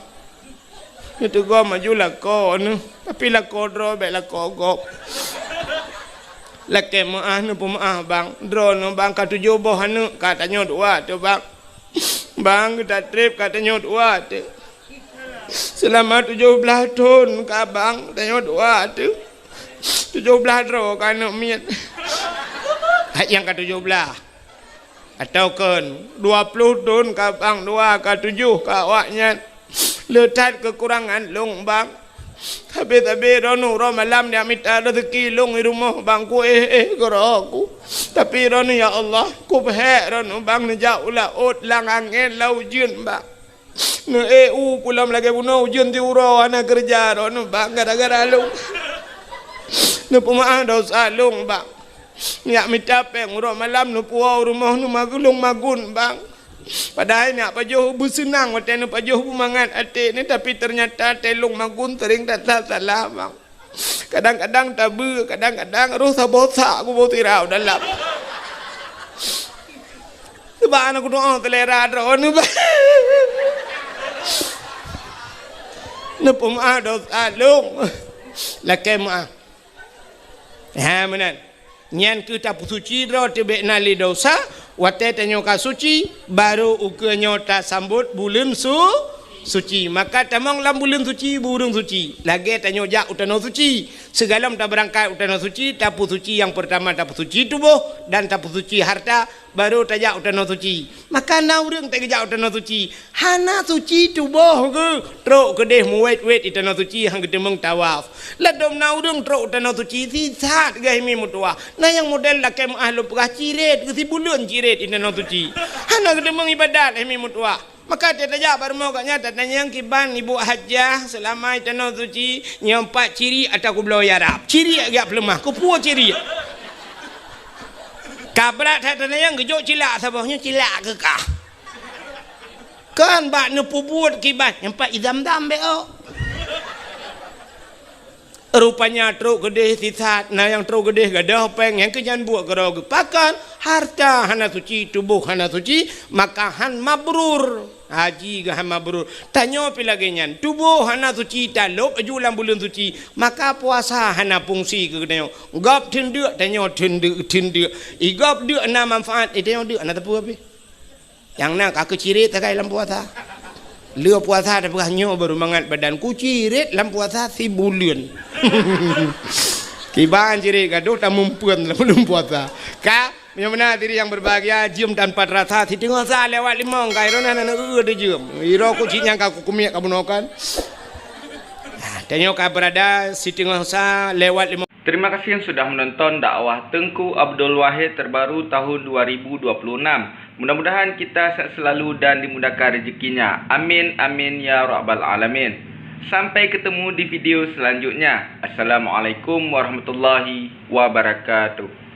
neuteugom aju lakoe neuh, tapi lakoe droe bék lakoe gob. Lakée meuáh neupeumeuáh bang, droeneuh bang ka tujoh boh aneuëk ka tanyoe dua teuh bang. Bang, geuta treb ka tanyoe dua teuh. Seulama tujoh blaih thon ka bang tanyoe dua teuh. Tujoh blaih droe ka aneuëk miet. Hai nyang ka tujoh blaih. Atawa kon dua ploh thon ka bang dua ka tujoh ka awaknyan. Le that keukurangan lôn bang. Sabe-sabe droeneuh uroe malam jak mita rezeki lôn i rumoh bang ku éh-éh keudroe ku. Tapi droeneuh ya Allah, kupeuhék droeneuh bang neujak u laôt lam angén lam ujeuen bang. Neuék u kulom lagée bunoe ujeuen siuroe hana keureuja droeneuh bang gara-gara lôn. Neupeumeuáh dosa lôn bang. Jak mita péng uroe malam neupuwoe u rumoh neumagun lôn magun bang. Padahai nyak pajoh beuseunang watée neupajoh beumangat até nyoe, tapi teunyata até lôn magun seuring that-that salah bang. Kadang-kadang tabeue, kadang-kadang roh saboh sak kuboh sira u dalam. Sabab hana kudoa seulera droeneuh bang. Neupeumeuáh dosa lôn. Lakée meuáh. Ha meunan. Nyan keuh tapeusuci droe teuh bék na lé dosa, watée tanyoe ka suci, barô ukeue nyoe tasambot buleuen su-, suci. Maka tamong lam buleuen suci, beu ureuëng suci. Lagée tanyoe jak u tanoh suci. Sigohlom tabeurangkat u tanoh suci, tapeusuci nyang peurtama tapeusuci tuboh dan tapeusuci harta, barô tajak u tanoh suci. Maka na ureuëng teuk geujak u tanoh suci, hana suci tuboh geuh, trok keudeh meuwét-wét i tanoh suci han geuteumeung tawaf. Ladôm na ureuëng trok u tanoh suci sisat geuh hai mi meutuwah. Na nyang model lakée meuáh lôn peugah cirét geuh sibuleuen cirét i tanoh suci. Hana geuteumeung iébadat hai mi meutuwah. Maka tajak bak rumoh gobnyan tatanyong kiban ibu hajah seulama i tanoh suci nyoe pat cirét atawa kubloe Arab. Cirét jak peuleumah, kupuwoe cirét. Ka brat that tanyoe geujok cilak saboh nyoe cilak keu kah. Kan bak neupeubuet kiban nyang pat i zam-zam bék ôk. Rupanya trok keudeh sisat, na nyang trok keudeh gadôh péng nyang keu nyan buet keudroe geuh. Pakon harta hana suci, tuboh hana suci, maka han mabrur. Haji geuh han mabrur. Tanyoe pih lagée nyan, tuboh hana suci talôb aju lam buleuen suci, maka puasa hana fungsi keu geutanyoe. Gob theun deuk, tanyoe theun deuk, theun deuk. I gob deuk na manfaat, i tanyoe deuk hana teupeu pih. Nyang na ka keucirét sagai lam puasa. Le puasa tapeugah nyoe baru mangat badan kucirét lam puasa sibuleuen. Kiban cirét gadoh tamumpeuen lam buleuen puasa. Ka Meunyoe meunan diri nyang berbahagia, jeuem tanpa terasa, siteungoh sa lewat limong, ka droeneuh hana eu teujeuem. Iroe ku cit nyang ka kukumiek ka bunoe kan. Tanyoe ka berada siteungoh sa lewat limong. Terima kasih yang sudah menonton dakwah Teungku Abdul Wahid terbaru tahun dua ribu dua puluh enam. Mudah-mudahan kita sehat selalu dan dimudahkan rezekinya. Amin, amin, ya rabbal alamin. Sampai ketemu di video selanjutnya. Assalamualaikum warahmatullahi wabarakatuh.